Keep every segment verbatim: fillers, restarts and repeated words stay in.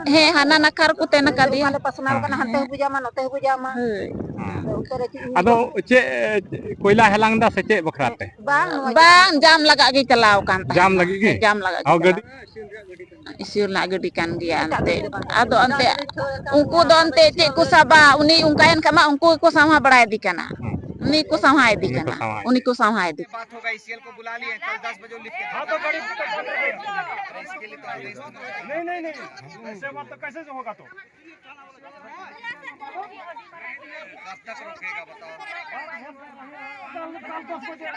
ᱦᱮᱸ, ᱦᱟᱱᱟ ᱱᱟᱠᱷᱟ ᱨᱮᱠᱚ ᱛᱮᱱ ᱟᱠᱟᱫᱮᱭᱟ᱾ ᱢᱟᱞᱮ ᱯᱟᱥᱱᱟᱣ ᱠᱟᱱᱟ, ᱦᱟᱱᱛᱮ ᱦᱚᱸ ᱵᱩᱡᱟᱢᱟ, ᱱᱚᱛᱮ ᱦᱚᱸ ᱵᱩᱡᱟᱢᱟ᱾ ᱦᱳᱭ᱾ ᱟᱫᱚ ᱚᱱᱛᱮ ᱨᱮ ᱪᱮᱫ ᱤᱧ ᱟᱫᱚ ᱪᱮᱫ ᱠᱚᱭᱞᱟ ᱦᱮᱞᱟᱝ ᱫᱟ ᱥᱮ ᱪᱮᱫ ᱵᱟᱠᱷᱨᱟ ᱛᱮ? ᱵᱟᱝ, ᱱᱚᱣᱟ ᱵᱟᱝ, ᱡᱟᱢ ᱞᱟᱜᱟᱜ ᱜᱮ ᱪᱟᱞᱟᱣ ᱟᱠᱟᱱ ᱛᱟᱦᱮᱱᱟ᱾ ᱡᱟᱢ ᱞᱟᱹᱜᱤᱫ ᱜᱮ? ᱦᱮᱸ, ᱡᱟᱢ ᱞᱟᱜᱟᱜ ᱜᱮ ᱦᱚᱸ, ᱪᱟᱞᱟᱣ᱾ ᱜᱟᱹᱰᱤ? ᱤᱥᱤᱱ ᱨᱮᱱᱟᱜ ᱜᱟᱹᱰᱤ ᱠᱟᱱ ᱜᱮᱭᱟ ᱮᱱᱛᱮ᱾ ᱟᱫᱚ ᱮᱱᱛᱮ ᱩᱱᱠᱩ ᱫᱚ ᱮᱱᱛᱮ ᱪᱮᱫ ᱠᱚ ᱥᱟᱵᱟ, ᱩᱱᱤ ᱚᱱᱠᱟᱭᱮᱱ ᱠᱷᱟᱱ ᱢᱟ ᱩᱱᱠᱩ ᱜᱮᱠᱚ ᱥᱟᱶᱦᱟ ᱵᱟᱲᱟᱭ ᱤᱫᱤ ᱠᱟᱱᱟ᱾ ᱦᱮᱸ᱾ ᱩᱱᱤ ᱠᱚ ᱥᱟᱶᱦᱟ ᱤᱫᱤ ᱩᱱᱤ ᱠᱚ ᱠᱟᱱᱟ᱾ ᱥᱟᱶᱦᱟ ᱩᱱᱤ ᱤᱫᱤ᱾ ᱠᱚ ᱥᱟᱶᱦᱟ ᱤᱫᱤ ᱠᱟᱱᱟ᱾ बात होगा, ईसीएल को बुला लिए, कल दस बजे लिफ्ट के हाँ, तो गाड़ी तो बंद रहेगा। इसके लिए तो आदेश नहीं, नहीं, नहीं, नहीं, ऐसे बात तो कैसे से होगा तो? कब तक रुकेगा बताओ? कल, कल दस बजे।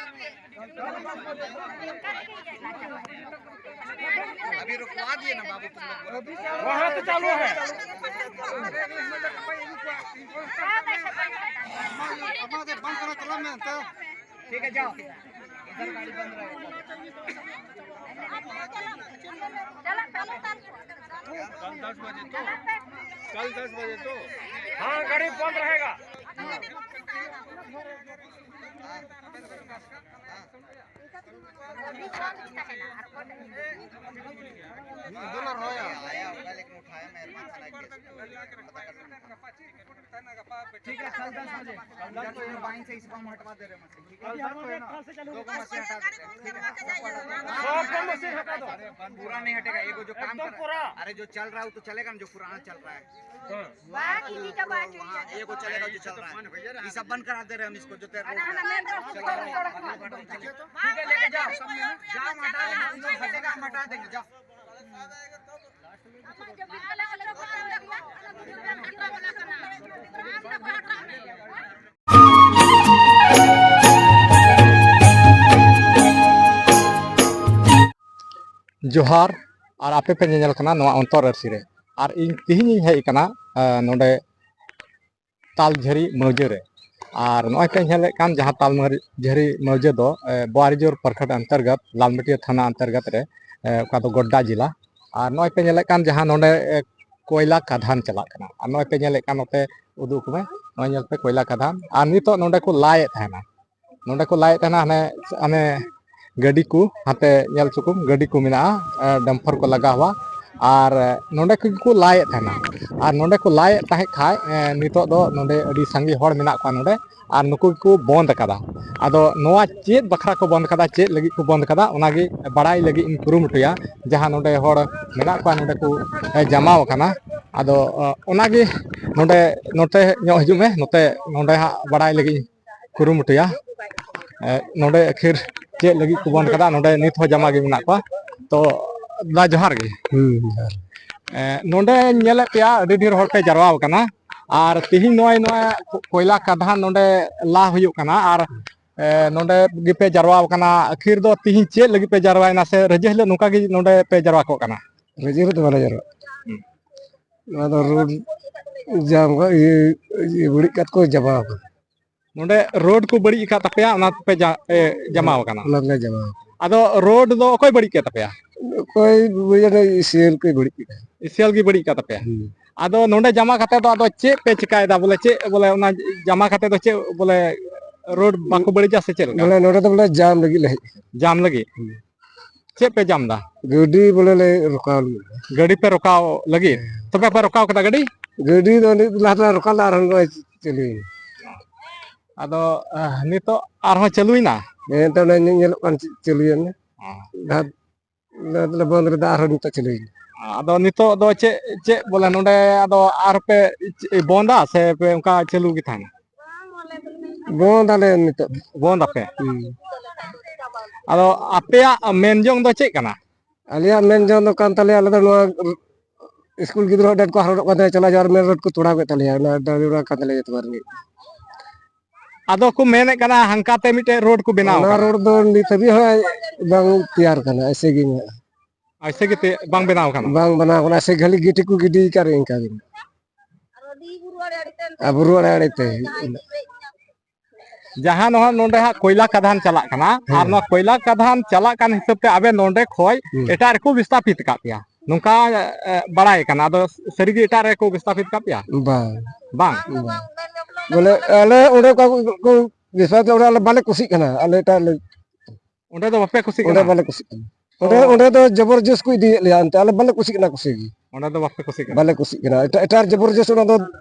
अभी रुकवा दिए ना बाबू तुम लोग। वहाँ तो चालू है। ठीक है, जाओ। इधर गाड़ी बंद रहेगा। कल दस बजे तो, कल दस बजे तो। हाँ, गाड़ी बंद रहेगा। ठीक है, कल दस बजे। कल दस बजे बाइन से इसको हम हटवा दे रहे हैं मशीन, ठीक है? कल दस बजे कल से चालू। दो को मशीन हटा देते हैं, ठीक है? सबको मशीन हटा दो। पूरा नहीं हटेगा, ये वो जो काम एकदम कर रहा है। पूरा। अरे, जो चल रहा है वो तो चलेगा ना, जो पुराना चल रहा है। हाँ। वहाँ, ये वो चलेगा जो चल रहा है, ये सब बंद करा दे रहे हैं हम इसको, जो तेरे रोड पे चल रहा है। ठीक है, लेके जाओ। जाओ, हटा दो, हटेगा, हम हटा देंगे, जाओ। ᱡᱚᱦᱟᱨ, ᱟᱨ ᱟᱯᱮ ᱯᱮ ᱧᱮᱧᱮᱞ ᱠᱟᱱᱟ ᱱᱚᱣᱟ ᱚᱱᱛᱚᱨ ᱟᱹᱨᱥᱤ ᱨᱮ᱾ ᱟᱨ ᱤᱧ ᱛᱮᱦᱮᱧ ᱤᱧ ᱦᱮᱡ ᱟᱠᱟᱱᱟ, ᱮ, ᱱᱚᱰᱮ ᱛᱟᱞᱡᱷᱟᱹᱨᱤ ᱢᱟᱹᱣᱡᱟᱹ ᱨᱮ᱾ ᱟᱨ ᱱᱚᱜᱼᱚᱭ ᱯᱮ ᱧᱮᱞᱮᱫ ᱠᱟᱱ ᱡᱟᱦᱟᱸ ᱛᱟᱞᱢᱟᱹᱨᱤ-, ᱡᱷᱟᱹᱨᱤ ᱢᱟᱹᱣᱡᱟᱹ ᱫᱚ, ᱮ, ᱵᱳᱣᱟᱨᱤᱡᱳᱨ ᱯᱨᱚᱠᱷᱚᱸᱰ ᱚᱱᱛᱚᱨᱜᱚᱛ, ᱞᱟᱞᱢᱟᱹᱴᱤᱭᱟᱹ ᱛᱷᱟᱱᱟ ᱚᱱᱛᱚᱨᱜᱚᱛ ᱨᱮ, ᱮ, ᱚᱠᱟ ᱫᱚ ᱜᱚᱰᱰᱟ ᱡᱮᱞᱟ᱾ ᱟᱨ ᱱᱚᱜᱼᱚᱭ ᱯᱮ ᱧᱮᱞᱮᱫ ᱠᱟᱱ ᱡᱟᱦᱟᱸ ᱱᱚᱰᱮ, ᱮ, ᱠᱚᱭᱞᱟ ᱠᱷᱟᱫᱟᱱ ᱪᱟᱞᱟᱜ ᱠᱟᱱᱟ᱾ ᱟᱨ ᱱᱚᱜᱼᱚᱭ ᱯᱮ ᱧᱮᱞᱮᱫ ᱠᱟᱱ ᱱᱚᱛᱮ ᱩᱫᱩᱜ ᱟᱠᱚ ᱢᱮ, ᱱᱚᱜᱼᱚᱭ ᱧᱮᱞ ᱯᱮ ᱠᱚᱭᱞᱟ ᱠᱷᱟᱫᱟᱱ᱾ ᱟᱨ ᱱᱤᱛᱚᱜ ᱱᱚᱰᱮ ᱠᱚ ᱞᱟᱭᱮᱫ ᱛᱟᱦᱮᱱᱟ, ᱱᱚᱰᱮ ᱠᱚ ᱞᱟᱭᱮᱫ ᱛᱟᱦᱮᱱᱟ, ᱦᱟᱱᱮ, ᱦᱟᱱᱮ ᱜᱟᱹᱰᱤ ᱠᱚ, ᱦᱟᱱᱛᱮ ᱧᱮᱞ ᱦᱚᱪᱚ ᱠᱚᱢ, ᱜᱟᱹᱰᱤ ᱠᱚ ᱢᱮᱱᱟᱜᱼᱟ, ᱮ, ᱰᱟᱢᱯᱷᱟᱨ ᱠᱚ ᱞᱟᱜᱟᱣᱟ᱾ ᱟᱨ ᱱᱚᱰᱮ ᱠᱚᱜᱮ ᱠᱚ ᱞᱟᱭᱮᱫ ᱛᱟᱦᱮᱱᱟ᱾ ᱟᱨ ᱱᱚᱰᱮ ᱠᱚ ᱞᱟᱭᱮᱫ ᱛᱟᱦᱮᱸᱫ ᱠᱷᱟᱡ, ᱮᱸ, ᱱᱤᱛᱚᱜ ᱫᱚ ᱱᱚᱰᱮ ᱟᱹᱰᱤ ᱥᱟᱸᱜᱮ ᱦᱚᱲ ᱢᱮᱱᱟᱜ ᱠᱚᱣᱟ ᱱᱚᱰᱮ, ᱟᱨ ᱱᱩᱠᱩ ᱜᱮᱠᱚ ᱵᱚᱱᱫ ᱟᱠᱟᱫᱟ᱾ ᱟᱫᱚ ᱱᱚᱣᱟ ᱪᱮᱫ ᱵᱟᱠᱷᱨᱟ ᱠᱚ ᱵᱚᱱᱫ ᱟᱠᱟᱫᱟ, ᱪᱮᱫ ᱞᱟᱹᱜᱤᱫ ᱠᱚ ᱵᱚᱱᱫ ᱟᱠᱟᱫᱟ, ᱚᱱᱟᱜᱮ ᱵᱟᱲᱟᱭ ᱞᱟᱹᱜᱤᱫ ᱤᱧ ᱠᱩᱨᱩᱢᱩᱴᱩᱭᱟ᱾ ᱡᱟᱦᱟᱸ ᱱᱚᱰᱮ ᱦᱚᱲ ᱢᱮᱱᱟᱜ ᱠᱚᱣᱟ, ᱱᱚᱰᱮ ᱠᱚ, ᱮ, ᱡᱟᱢᱟᱣ ᱟᱠᱟᱱᱟ᱾ ᱟᱫᱚ, ᱚ, ᱚᱱᱟᱜᱮ ᱱᱚᱰᱮ ᱱᱚᱛᱮ ᱧᱚᱜ ᱦᱤᱡᱩᱜ ᱢᱮ, ᱱᱚᱛᱮ, ᱱᱚᱰᱮ ᱦᱟᱸᱜ ᱵᱟᱲᱟᱭ ᱞᱟᱹᱜᱤᱫ ᱤᱧ ᱠᱩᱨᱩᱢᱩᱴᱩᱭᱟ᱾ ᱮ, ᱱᱚᱰᱮ ᱟᱹᱠᱷᱤᱨ ᱪᱮᱫ ᱞᱟᱹᱜᱤᱫ ᱠᱚ ᱵᱚᱱᱫ ᱠᱟᱫᱟ, ᱱᱚᱰᱮ ᱱᱤᱛ ᱦᱚᱸ ᱡᱟᱢᱟ ᱜᱮ ᱢᱮᱱᱟᱜ ᱠᱚᱣᱟ᱾ ᱛᱚ ᱫᱟ, ᱡᱚᱦᱟᱨ ᱜᱮ᱾ ᱦᱩᱸ, ᱡᱚᱦᱟᱨ᱾ ᱮ, ᱱᱚᱰᱮ ᱧᱮᱞᱮᱫ ᱯᱮᱭᱟ, ᱟᱹᱰᱤ ᱰᱷᱮᱨ ᱦᱚᱲ ᱯᱮ ᱡᱟᱨᱣᱟ ᱟᱠᱟᱱᱟ᱾ ᱟᱨ ᱛᱤᱦᱤᱧ ᱱᱚᱜᱼᱚᱭ ᱱᱚᱣᱟ ᱠᱚ-, ᱠᱚᱭᱞᱟ ᱠᱟᱫᱷᱟᱱ ᱱᱚᱰᱮ ᱞᱟ ᱦᱩᱭᱩᱜ ᱠᱟᱱᱟ᱾ ᱟᱨ, ᱮ, ᱱᱚᱰᱮ ᱜᱮᱯᱮ ᱡᱟᱨᱣᱟ ᱟᱠᱟᱱᱟ᱾ ᱟᱹᱠᱷᱤᱨ ᱫᱚ ᱛᱤᱦᱤᱧ ᱪᱮᱫ ᱞᱟᱹᱜᱤᱫ ᱯᱮ ᱡᱟᱨᱣᱟᱭᱮᱱᱟ, ᱥᱮ ᱨᱟᱹᱡᱟᱹ ᱦᱤᱞᱳᱜ ᱱᱚᱝᱠᱟ ᱜᱮ ᱱᱚᱰᱮ ᱯᱮ ᱡᱟᱨᱣᱟ ᱠᱚᱜ ᱠᱟᱱᱟ? ᱨᱟᱹᱡᱟᱹ ᱦᱤᱞᱳᱜ ᱫᱚ ᱵᱟᱞᱮ ᱡᱟᱨᱣᱟᱜ᱾ ᱦᱩᱸ᱾ ᱱᱚᱣᱟ ᱫᱚ ᱨᱳᱰ ᱡᱟᱢ, ᱤᱭᱟᱹ, ᱤᱭᱟᱹ ᱵᱟᱹᱲᱤᱡ ᱠᱟᱛᱮ ᱠᱚ ᱡᱟᱢᱟ ᱟᱠᱟᱫᱟ᱾ ᱱᱚᱰᱮ ᱨᱳᱰ ᱠᱚ ᱵᱟᱹᱲᱤᱡ ᱟᱠᱟᱫ ᱛᱟᱯᱮᱭᱟ, ᱚᱱᱟ ᱛᱮᱯᱮ ᱡᱟ-, ᱮ, ᱡᱟᱢᱟᱣ ᱟᱠᱟᱱᱟ? ᱚᱱᱟ ᱛᱮᱞᱮ ᱡᱟᱢᱟᱣ ᱟᱠᱟᱱᱟ᱾ ᱟᱫᱚ ᱨᱳᱰ ᱫᱚ ᱚᱠᱚᱭ ᱵᱟᱹᱲᱤᱡ ᱠᱮᱫ ᱛᱟᱯᱮᱭᱟ? ᱚᱠᱚᱭ ᱵᱟᱹᱲᱤᱡ, ᱚᱱᱮ ᱤᱥᱤᱭᱟᱹᱞ ᱠᱚᱭ ᱵᱟᱹᱲᱤᱡ ᱠᱮᱫᱟ᱾ ᱤᱥᱤᱭᱟᱹᱞ ᱜᱮ ᱵᱟᱹᱲᱤᱡ ᱠᱟᱫ ᱛᱟᱯᱮᱭᱟ? ᱦᱩᱸ᱾ ᱟᱫᱚ ᱱᱚᱰᱮ ᱡᱟᱢᱟ ᱠᱟᱛᱮ ᱫᱚ ᱟᱫᱚ ᱪᱮᱫ ᱯᱮ ᱪᱤᱠᱟᱭᱮᱫᱟ? ᱵᱚᱞᱮ ᱪᱮᱫ, ᱵᱚᱞᱮ ᱚᱱᱟ ᱡᱟᱢᱟ ᱠᱟᱛᱮ ᱫᱚ ᱪᱮᱫ, ᱵᱚᱞᱮ ᱨᱳᱰ ᱵᱟᱠᱚ ᱵᱟᱹᱲᱤᱡᱟ ᱥᱮ ᱪᱮᱫ ᱞᱮᱠᱟ? ᱵᱚᱞᱮ ᱱᱚᱰᱮ ᱫᱚ ᱵᱚᱞᱮ ᱡᱟᱢ ᱞᱟᱹᱜᱤᱫ ᱞᱮ ᱦᱮᱡ ᱟᱠᱟᱱᱟ᱾ ᱡᱟᱢ ᱞᱟᱹᱜᱤᱫ? ᱦᱩᱸ᱾ ᱪᱮᱫ ᱯᱮ ᱡᱟᱢ ᱫᱟ? ᱜᱟᱹᱰᱤ ᱵᱚᱞᱮ ᱞᱮ ᱨᱚᱠᱟᱣ ᱞᱟᱹᱜᱤᱫ᱾ ᱜᱟᱹᱰᱤ ᱯᱮ ᱨᱚᱠᱟᱣ ᱞᱟᱹᱜᱤᱫ? ᱦᱮᱸ᱾ ᱛᱚᱵᱮ ᱯᱮ ᱨᱚᱠᱟᱣ ᱠᱮᱫᱟ ᱜᱟᱹᱰᱤ? ᱜᱟᱹᱰᱤ ᱫᱚ ᱟᱹᱰᱤ ᱞᱟᱦᱟ ᱛᱮᱞᱮ ᱨᱚᱠᱟᱣ ᱞᱮᱫᱟ, ᱟᱨᱦᱚᱸ ᱱᱚᱜᱼᱚᱭ ᱪᱟᱹᱞᱩᱭᱮᱱᱟ᱾ ᱟᱫᱚ, ᱟᱦ, ᱱᱤᱛᱚᱜ ᱟᱨᱦᱚᱸ ᱪᱟᱹᱞᱩᱭᱮᱱᱟ? ᱦᱮᱸ, ᱱᱤᱛᱚᱜ ᱚᱱᱮ ᱧᱮᱞᱚᱜ ᱠᱟᱱ ᱪᱮᱫ ᱪᱟᱹᱞᱩᱭᱮᱱᱟ᱾ ᱦᱚᱸ᱾ ᱞᱟᱦᱟ ᱞᱟᱦᱟ ᱛᱮᱞᱮ ᱵᱚᱱᱫ ᱞᱮᱫᱟ, ᱟᱨᱦᱚᱸ ᱱᱤᱛᱚᱜ ᱪᱟᱹᱞᱩᱭᱮᱱᱟ᱾ ᱟᱫᱚ ᱱᱤᱛᱚᱜ ᱫᱚ ᱪᱮᱫ, ᱪᱮᱫ ᱵᱚᱞᱮ ᱱᱚᱰᱮ ᱟᱫᱚ ᱟᱨ ᱯᱮ ᱵᱚᱱᱫᱟ ᱥᱮ ᱯᱮ ᱚᱱᱠᱟ ᱪᱟᱹᱞᱩ ᱜᱮ ᱛᱟᱦᱮᱱᱟ? ᱵᱚᱱᱫ ᱟᱞᱮ ᱱᱤᱛᱚᱜ ᱫᱚ᱾ ᱵᱚᱱᱫ ᱟᱯᱮ? ᱦᱩᱸ᱾ ᱟᱫᱚ ᱟᱯᱮᱭᱟᱜ ᱢᱮᱱ ᱡᱚᱝ ᱫᱚ ᱪᱮᱫ ᱠᱟᱱᱟ? ᱟᱞᱮᱭᱟᱜ ᱢᱮᱱ ᱡᱚᱝ ᱫᱚ ᱠᱟᱱ ᱛᱟᱞᱮᱭᱟ, ᱟᱞᱮ ᱫᱚ ᱱᱚᱣᱟ ᱥᱠᱩᱞ ᱜᱤᱫᱽᱨᱟᱹ ᱦᱚᱸ ᱰᱟᱹᱱ ᱠᱚ ᱦᱟᱨᱚᱲᱚᱜ ᱠᱟᱱ ᱛᱟᱞᱮᱭᱟ, ᱪᱟᱞᱟᱣ ᱡᱟᱣᱟᱨ ᱢᱮᱱ ᱨᱳᱰ ᱠᱚ ᱛᱚᱲᱟᱣ ᱠᱮᱫ ᱛᱟᱞᱮᱭᱟ, ᱚᱱᱟ ᱰᱟᱹᱱ ᱚᱲᱟᱜ ᱠᱟᱱ ᱛᱟᱞᱮᱭᱟ ᱡᱚᱛᱚ ᱵᱟᱨ ᱜᱮ᱾ ᱟᱫᱚ ᱠᱚ ᱢᱮᱱᱮᱫ ᱠᱟᱱᱟ ᱦᱟᱱᱠᱟ ᱛᱮ ᱢᱤᱫᱴᱮᱡ ᱨᱳᱰ ᱠᱚ ᱵᱮᱱᱟᱣ ᱚᱱᱟ ᱠᱟᱫᱟ᱾ ᱨᱳᱰ ᱫᱚ ᱱᱤᱛ ᱦᱟᱹᱵᱤᱡ ᱦᱚᱸ ᱵᱟᱝ ᱛᱮᱭᱟᱨ ᱠᱟᱱᱟ, ᱮᱭᱥᱮ ᱜᱮ ᱢᱮᱱᱟᱜᱼᱟ᱾ ᱮᱭᱥᱮ ᱜᱮ ᱛᱮ-, ᱵᱟᱝ ᱵᱮᱱᱟᱣ ᱠᱟᱱᱟ? ᱵᱟᱝ ᱵᱮᱱᱟᱣ ᱠᱟᱱᱟ, ᱮᱭᱥᱮ ᱠᱷᱟᱹᱞᱤ ᱜᱤᱴᱤ ᱠᱚ ᱜᱤᱰᱤ ᱟᱠᱟᱫ ᱨᱮ ᱤᱱᱠᱟ ᱜᱮ᱾ ᱟᱨ ᱵᱩᱨᱩ ᱟᱲᱮ ᱟᱲᱮ ᱛᱮ᱾ ᱡᱟᱦᱟᱸ ᱱᱚᱣᱟ ᱱᱚᱰᱮ ᱦᱟᱸᱜ ᱠᱚᱭᱞᱟ ᱠᱟᱫᱷᱟᱱ ᱪᱟᱞᱟᱜ ᱠᱟᱱᱟ, ᱟᱨ ᱦᱮᱸ᱾ ᱱᱚᱣᱟ ᱠᱚᱭᱞᱟ ᱠᱟᱫᱷᱟᱱ ᱪᱟᱞᱟᱜ ᱠᱟᱱ ᱦᱤᱥᱟᱹᱵ ᱛᱮ ᱟᱵᱮᱱ ᱱᱚᱰᱮ ᱠᱷᱚᱡ ᱦᱮᱸ᱾ ᱮᱴᱟᱜ ᱨᱮᱠᱚ ᱵᱤᱥᱛᱟᱯᱤᱛ ᱟᱠᱟᱫ ᱯᱮᱭᱟ, ᱱᱚᱝᱠᱟ, ᱮ, ᱵᱟᱲᱟᱭ ᱠᱟᱱᱟ᱾ ᱟᱫᱚ ᱥᱟᱹᱨᱤᱜᱮ ᱮᱴᱟᱜ ᱨᱮᱠᱚ ᱵᱤᱥᱛᱟᱯᱤᱛ ᱟᱠᱟᱫ ᱯᱮᱭᱟ? ᱵᱟᱝ᱾ ᱵᱟᱝ? ᱵᱟᱝ᱾ ᱵᱚᱞᱮ ᱟᱞᱮ ᱚᱸᱰᱮ ᱚᱠᱟ ᱠᱚ, ᱠᱚ ᱵᱤᱥᱛᱟᱯᱤᱛ, ᱚᱸᱰᱮ ᱟᱞᱮ ᱵᱟᱞᱮ ᱠᱩᱥᱤᱜ ᱠᱟᱱᱟ, ᱟᱞᱮ ᱮᱴᱟᱜ ᱞᱮ ᱚᱸᱰᱮ ᱫᱚ ᱵᱟᱯᱮ ᱠᱩᱥᱤᱜ ᱚᱸᱰᱮ ᱠᱟᱱᱟ? ᱵᱟᱞᱮ ᱠᱩᱥᱤᱜ ᱠᱟᱱᱟ᱾ ᱚᱸᱰᱮ, ᱚᱸᱰᱮ ᱫᱚ ᱡᱚᱵᱚᱨ ᱡᱚᱥ ᱠᱚ ᱤᱫᱤᱭᱮᱫ ᱞᱮᱭᱟ, ᱮᱱᱛᱮ ᱟᱞᱮ ᱵᱟᱞᱮ ᱠᱩᱥᱤᱜ ᱠᱟᱱᱟ, ᱠᱩᱥᱤ ᱜᱮ᱾ ᱚᱸᱰᱮ ᱫᱚ ᱵᱟᱯᱮ ᱠᱩᱥᱤᱜ ᱠᱟᱱᱟ? ᱵᱟᱞᱮ ᱠᱩᱥᱤᱜ ᱠᱟᱱᱟ᱾ ᱮᱴᱟᱜ, ᱮᱴᱟᱜ ᱡᱚᱵᱚᱨ ᱡᱚᱥ ᱚᱱᱟ ᱫᱚ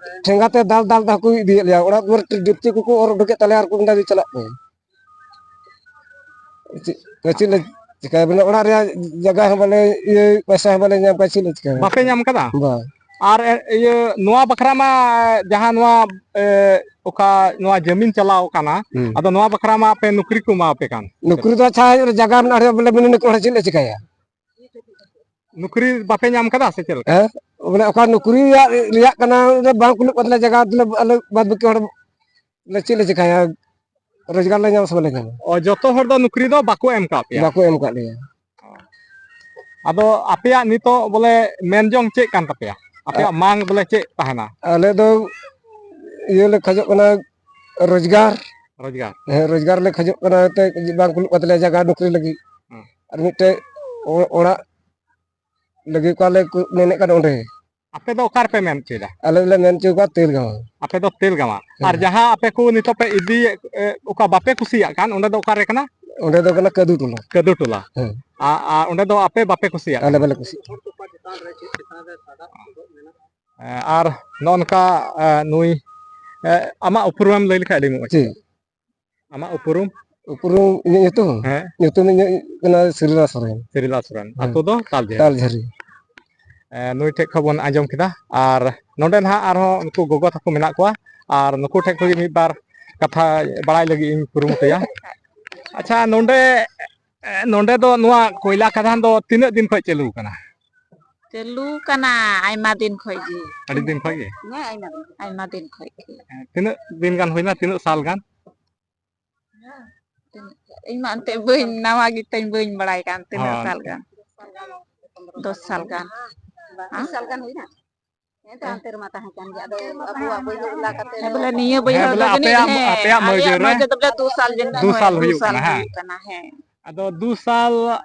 ᱴᱷᱮᱸᱜᱟ ᱛᱮ ᱫᱟᱞ ᱫᱟᱞ ᱛᱮ ᱠᱚ ᱤᱫᱤᱭᱮᱫ ᱞᱮᱭᱟ᱾ ᱚᱲᱟᱜ ᱫᱩᱣᱟᱹᱨ ᱰᱮᱯᱪᱤ ᱠᱚᱠᱚ ᱚᱨ ᱩᱰᱩᱠ ᱮᱫ ᱛᱟᱞᱮᱭᱟ ᱟᱨ ᱠᱚ ᱢᱮᱱᱫᱟ, "ᱡᱮ ᱪᱟᱞᱟᱜ ᱯᱮ᱾" ᱪᱮᱫ, ᱪᱮᱫ ᱞᱮ ᱪᱤᱠᱟᱹᱭᱟ? ᱵᱚᱞᱮ ᱚᱲᱟᱜ ᱨᱮᱭᱟᱜ ᱡᱟᱭᱜᱟ ᱦᱚᱸ ᱵᱟᱞᱮ ᱤᱭᱟᱹ, ᱯᱚᱭᱥᱟ ᱦᱚᱸ ᱵᱟᱞᱮ ᱧᱟᱢ ᱠᱟᱜᱼᱟ, ᱪᱮᱫ ᱞᱮ ᱪᱤᱠᱟᱹᱭᱟ? ᱵᱟᱯᱮ ᱧᱟᱢ ᱠᱟᱫᱟ? ᱵᱟᱝ᱾ ᱟᱨ ᱮ, ᱤᱭᱟᱹ, ᱱᱚᱣᱟ ᱵᱟᱠᱷᱨᱟ ᱢᱟ ᱡᱟᱦᱟᱸ ᱱᱚᱣᱟ, ᱮ, ᱚᱠᱟ ᱱᱚᱣᱟ ᱡᱟᱹᱢᱤᱱ ᱪᱟᱞᱟᱣ ᱠᱟᱱᱟ, ᱦᱩᱸ᱾ ᱟᱫᱚ ᱱᱚᱣᱟ ᱵᱟᱠᱷᱨᱟ ᱢᱟ ᱟᱯᱮ ᱱᱚᱠᱨᱤ ᱠᱚ ᱮᱢᱟ ᱯᱮ ᱠᱟᱱ᱾ ᱱᱚᱠᱨᱤ ᱫᱚ ᱟᱪᱪᱷᱟ, ᱡᱟᱭᱜᱟ ᱢᱮᱱᱟᱜ ᱨᱮ ᱵᱚᱞᱮ ᱢᱤᱱᱤ ᱱᱚᱠᱨᱤ ᱦᱚᱲ ᱪᱮᱫ ᱞᱮ ᱪᱤᱠᱟᱹᱭᱟ? ᱱᱚᱠᱨᱤ ᱵᱟᱯᱮ ᱧᱟᱢ ᱠᱟᱫᱟ ᱥᱮ ᱪᱮᱫ ᱞᱮᱠᱟ? ᱦᱮᱸ? ᱵᱚᱞᱮ ᱚᱠᱟ ᱱᱚᱠᱨᱤ ᱨᱮᱭᱟᱜ, ᱨᱮᱭᱟᱜ ᱠᱟᱱᱟ, ᱚᱸᱰᱮ ᱵᱟᱝ ᱠᱩᱞᱟᱹᱜ ᱠᱟᱱ ᱛᱟᱞᱮᱭᱟ ᱡᱟᱭᱜᱟ, ᱵᱚᱞᱮ ᱟᱞᱮ ᱵᱟᱫ ᱵᱟᱹᱠᱤ ᱦᱚᱲ ᱵᱚᱞᱮ ᱪᱮᱫ ᱞᱮ ᱪᱤᱠᱟᱹᱭᱟ? ᱨᱳᱡᱽᱜᱟᱨ ᱞᱮ ᱧᱟᱢᱟ ᱥᱮ ᱵᱟᱞᱮ ᱧᱟᱢᱟ? ᱚ, ᱡᱚᱛᱚ ᱦᱚᱲ ᱫᱚ ᱱᱚᱠᱨᱤ ᱫᱚ ᱵᱟᱠᱚ ᱮᱢ ᱠᱟᱣᱟᱫ ᱯᱮᱭᱟ? ᱵᱟᱠᱚ ᱮᱢ ᱠᱟᱫ ᱞᱮᱭᱟ᱾ ᱟᱫᱚ ᱟᱯᱮᱭᱟᱜ ᱱᱤᱛᱚᱜ ᱵᱚᱞᱮ ᱢᱮᱱ ᱡᱚᱝ ᱪᱮᱫ ᱠᱟᱱ ᱛᱟᱯᱮᱭᱟ? ᱟᱯᱮᱭᱟᱜ ᱟ- ᱢᱟᱝ ᱵᱚᱞᱮ ᱪᱮᱫ ᱛᱟᱦᱮᱱᱟ? ᱟᱞᱮ ᱫᱚ ᱤᱭᱟᱹ ᱞᱮ ᱠᱷᱚᱡᱚᱜ ᱠᱟᱱᱟ, ᱨᱳᱡᱽᱜᱟᱨ᱾ ᱨᱳᱡᱽᱜᱟᱨ? ᱦᱮᱸ, ᱨᱳᱡᱽᱜᱟᱨ ᱞᱮ ᱠᱷᱚᱡᱚᱜ ᱠᱟᱱᱟ, ᱮᱱᱛᱮ ᱵᱟᱝ ᱠᱩᱞᱩᱜ ᱠᱟᱱ ᱛᱟᱞᱮᱭᱟ ᱡᱟᱭᱜᱟ ᱱᱚᱠᱨᱤ ᱞᱟᱹᱜᱤᱫ᱾ ᱦᱮᱸ᱾ ᱟᱨ ᱢᱤᱫᱴᱮᱡ ᱚ-, ᱚᱲᱟᱜ ᱞᱟᱹᱜᱤᱫ ᱠᱚ ᱟᱞᱮ ᱠᱚ ᱢᱮᱱᱮᱫ ᱠᱟᱱ ᱚᱸᱰᱮ᱾ ᱟᱯᱮ ᱫᱚ ᱚᱠᱟ ᱨᱮᱯᱮ ᱢᱮᱱ ᱦᱚᱪᱚᱭᱮᱫᱟ? ᱟᱞᱮ ᱫᱚᱞᱮ ᱢᱮᱱ ᱦᱚᱪᱚ ᱠᱚᱣᱟ ᱛᱮᱞᱜᱟᱢᱟ᱾ ᱟᱯᱮ ᱫᱚ ᱛᱮᱞᱜᱟᱢᱟ᱾ ᱦᱮᱸ᱾ ᱟᱨ ᱡᱟᱦᱟᱸ ᱟᱯᱮ ᱠᱚ ᱱᱤᱛᱚᱜ ᱯᱮ ᱤᱫᱤᱭᱮᱫ, ᱮ, ᱚᱠᱟ ᱵᱟᱯᱮ ᱠᱩᱥᱤᱭᱟᱜ ᱠᱟᱱ, ᱚᱸᱰᱮ ᱫᱚ ᱚᱠᱟ ᱨᱮ ᱠᱟᱱᱟ? ᱚᱸᱰᱮ ᱫᱚ ᱠᱟᱱᱟ ᱠᱟᱹᱫᱩ ᱴᱚᱞᱟ᱾ ᱠᱟᱹᱫᱩ ᱴᱚᱞᱟ᱾ ᱦᱮᱸ᱾ ᱟ-, ᱟ, ᱚᱸᱰᱮ ᱫᱚ ᱟᱯᱮ ᱵᱟᱯᱮ ᱠᱩᱥᱤᱭᱟᱜ ᱟᱞᱮ ᱠᱟᱱᱟ? ᱵᱟᱞᱮ ᱠᱩᱥᱤᱭᱟᱜ ᱠᱟᱱᱟ᱾ ᱮ, ᱟᱨ ᱱᱚᱜᱼᱚ ᱱᱚᱝᱠᱟ, ᱮ, ᱱᱩᱭ, ᱮ, ᱟᱢᱟᱜ ᱩᱯᱨᱩᱢᱮᱢ ᱞᱟᱹᱭ ᱞᱮᱠᱷᱟᱡ ᱟᱹᱰᱤ ᱢᱚᱡᱽ᱾ ᱪᱮᱫ? ᱟᱢᱟᱜ ᱩᱯᱨᱩᱢ? ᱩᱯᱨᱩᱢ ᱤᱧᱟᱹᱜ ᱧᱩᱛᱩᱢ? ᱦᱮᱸ᱾ ᱧᱩᱛᱩᱢ ᱤᱧᱟᱹᱜ ᱠᱟᱱᱟ ᱥᱨᱤᱞᱟᱞ ᱥᱚᱨᱮᱱ᱾ ᱥᱨᱤᱞᱟᱞ ᱥᱚᱨᱮᱱ᱾ ᱦᱮᱸ᱾ ᱟᱹᱛᱩ ᱫᱚ ᱛᱟᱞᱡᱷᱟᱹᱨᱤ᱾ ᱛᱟᱞᱡᱷᱟᱹᱨᱤ᱾ ᱮ, ᱱᱩᱭ ᱴᱷᱮᱡ ᱠᱷᱚᱱ ᱵᱚᱱ ᱟᱸᱡᱚᱢ ᱠᱮᱫᱟ᱾ ᱟᱨ ᱱᱚᱰᱮ ᱱᱟᱦᱟᱜ ᱟᱨᱦᱚᱸ ᱱᱩᱠᱩ ᱜᱚᱜᱚ ᱛᱟᱠᱚ ᱢᱮᱱᱟᱜ ᱠᱚᱣᱟ, ᱟᱨ ᱱᱩᱠᱩ ᱴᱷᱮᱡ ᱠᱷᱚᱱ ᱜᱮ ᱢᱤᱫ ᱵᱟᱨ ᱠᱟᱛᱷᱟ ᱵᱟᱲᱟᱭ ᱞᱟᱹᱜᱤᱫ ᱤᱧ ᱠᱩᱨᱩᱢᱩᱴᱩᱭᱟ᱾ ᱟᱪᱪᱷᱟ, ᱱᱚᱰᱮ, ᱮ, ᱱᱚᱰᱮ ᱫᱚ ᱱᱚᱣᱟ ᱠᱚᱭᱞᱟ ᱠᱷᱟᱫᱟᱱ ᱫᱚ ᱛᱤᱱᱟᱹᱜ ᱫᱤᱱ ᱠᱷᱚᱱ ᱪᱟᱹᱞᱩ ᱟᱠᱟᱱᱟ? ᱪᱟᱹᱞᱩ ᱠᱟᱱᱟ ᱟᱭᱢᱟ ᱫᱤᱱ ᱠᱷᱚᱡ ᱜᱮ᱾ ᱟᱹᱰᱤ ᱫᱤᱱ ᱠᱷᱚᱡ ᱜᱮ? ᱦᱮᱸ, ᱟᱭᱢᱟ ᱫᱤᱱ ᱠᱷᱚᱡ᱾ ᱟᱭᱢᱟ ᱫᱤᱱ ᱠᱷᱚᱡ ᱜᱮ᱾ ᱦᱮᱸ, ᱛᱤᱱᱟᱹᱜ ᱫᱤᱱ ᱜᱟᱱ ᱦᱩᱭᱱᱟ, ᱛᱤᱱᱟᱹᱜ ᱥᱟᱞ ᱜᱟᱱ? ᱛᱤᱱᱟᱹᱜ, ᱤᱧ ᱢᱟ ᱮᱱᱛᱮᱫ ᱵᱟᱹᱧ, ᱱᱟᱣᱟ ᱜᱮᱛᱮᱧ, ᱵᱟᱹᱧ ᱵᱟᱲᱟᱭ ᱠᱟᱱ ᱛᱤᱱᱟᱹᱜ ᱦᱚᱸ᱾ ᱥᱟᱞ ᱜᱟᱱ᱾ ᱫᱚᱥ ᱥᱟᱞ ᱜᱟᱱ᱾ ᱦᱮᱸ? ᱫᱚᱥ ᱥᱟᱞ ᱜᱟᱱ ᱦᱩᱭᱱᱟ? ᱦᱮᱸ, ᱛᱚ ᱦᱟᱱᱛᱮ ᱨᱮᱢᱟ ᱛᱟᱦᱮᱸ ᱠᱟᱱ ᱜᱮ᱾ ᱟᱫᱚ ᱟᱵᱚᱣᱟᱜ ᱵᱟᱹᱭᱦᱟᱹᱲ ᱮᱞᱟᱠᱟ ᱛᱮ ᱦᱮᱸ, ᱫᱚ ᱵᱚᱞᱮ ᱱᱤᱭᱟᱹ ᱦᱮᱸ, ᱵᱟᱹᱭᱦᱟᱹᱲ ᱵᱚᱞᱮ ᱫᱚ ᱡᱟᱹᱱᱤᱡ, ᱟᱯᱮᱭᱟᱜ, ᱦᱮᱸ, ᱟᱯᱮᱭᱟᱜ ᱟᱞᱮᱭᱟᱜ ᱢᱟᱹᱡᱷᱤ ᱨᱮ ᱢᱟᱹᱡᱷᱤ ᱫᱚ ᱵᱚᱞᱮ ᱫᱩ ᱥᱟᱞ ᱡᱟᱹᱱᱤᱡ ᱫᱩ ᱦᱩᱭ, ᱥᱟᱞ ᱫᱩ ᱦᱩᱭᱩᱜ ᱥᱟᱞ ᱠᱟᱱᱟ, ᱦᱮᱸ᱾ ᱦᱩᱭᱩᱜ ᱠᱟᱱᱟ, ᱦᱮᱸ᱾ ᱟᱫᱚ ᱫᱩ ᱥᱟᱞ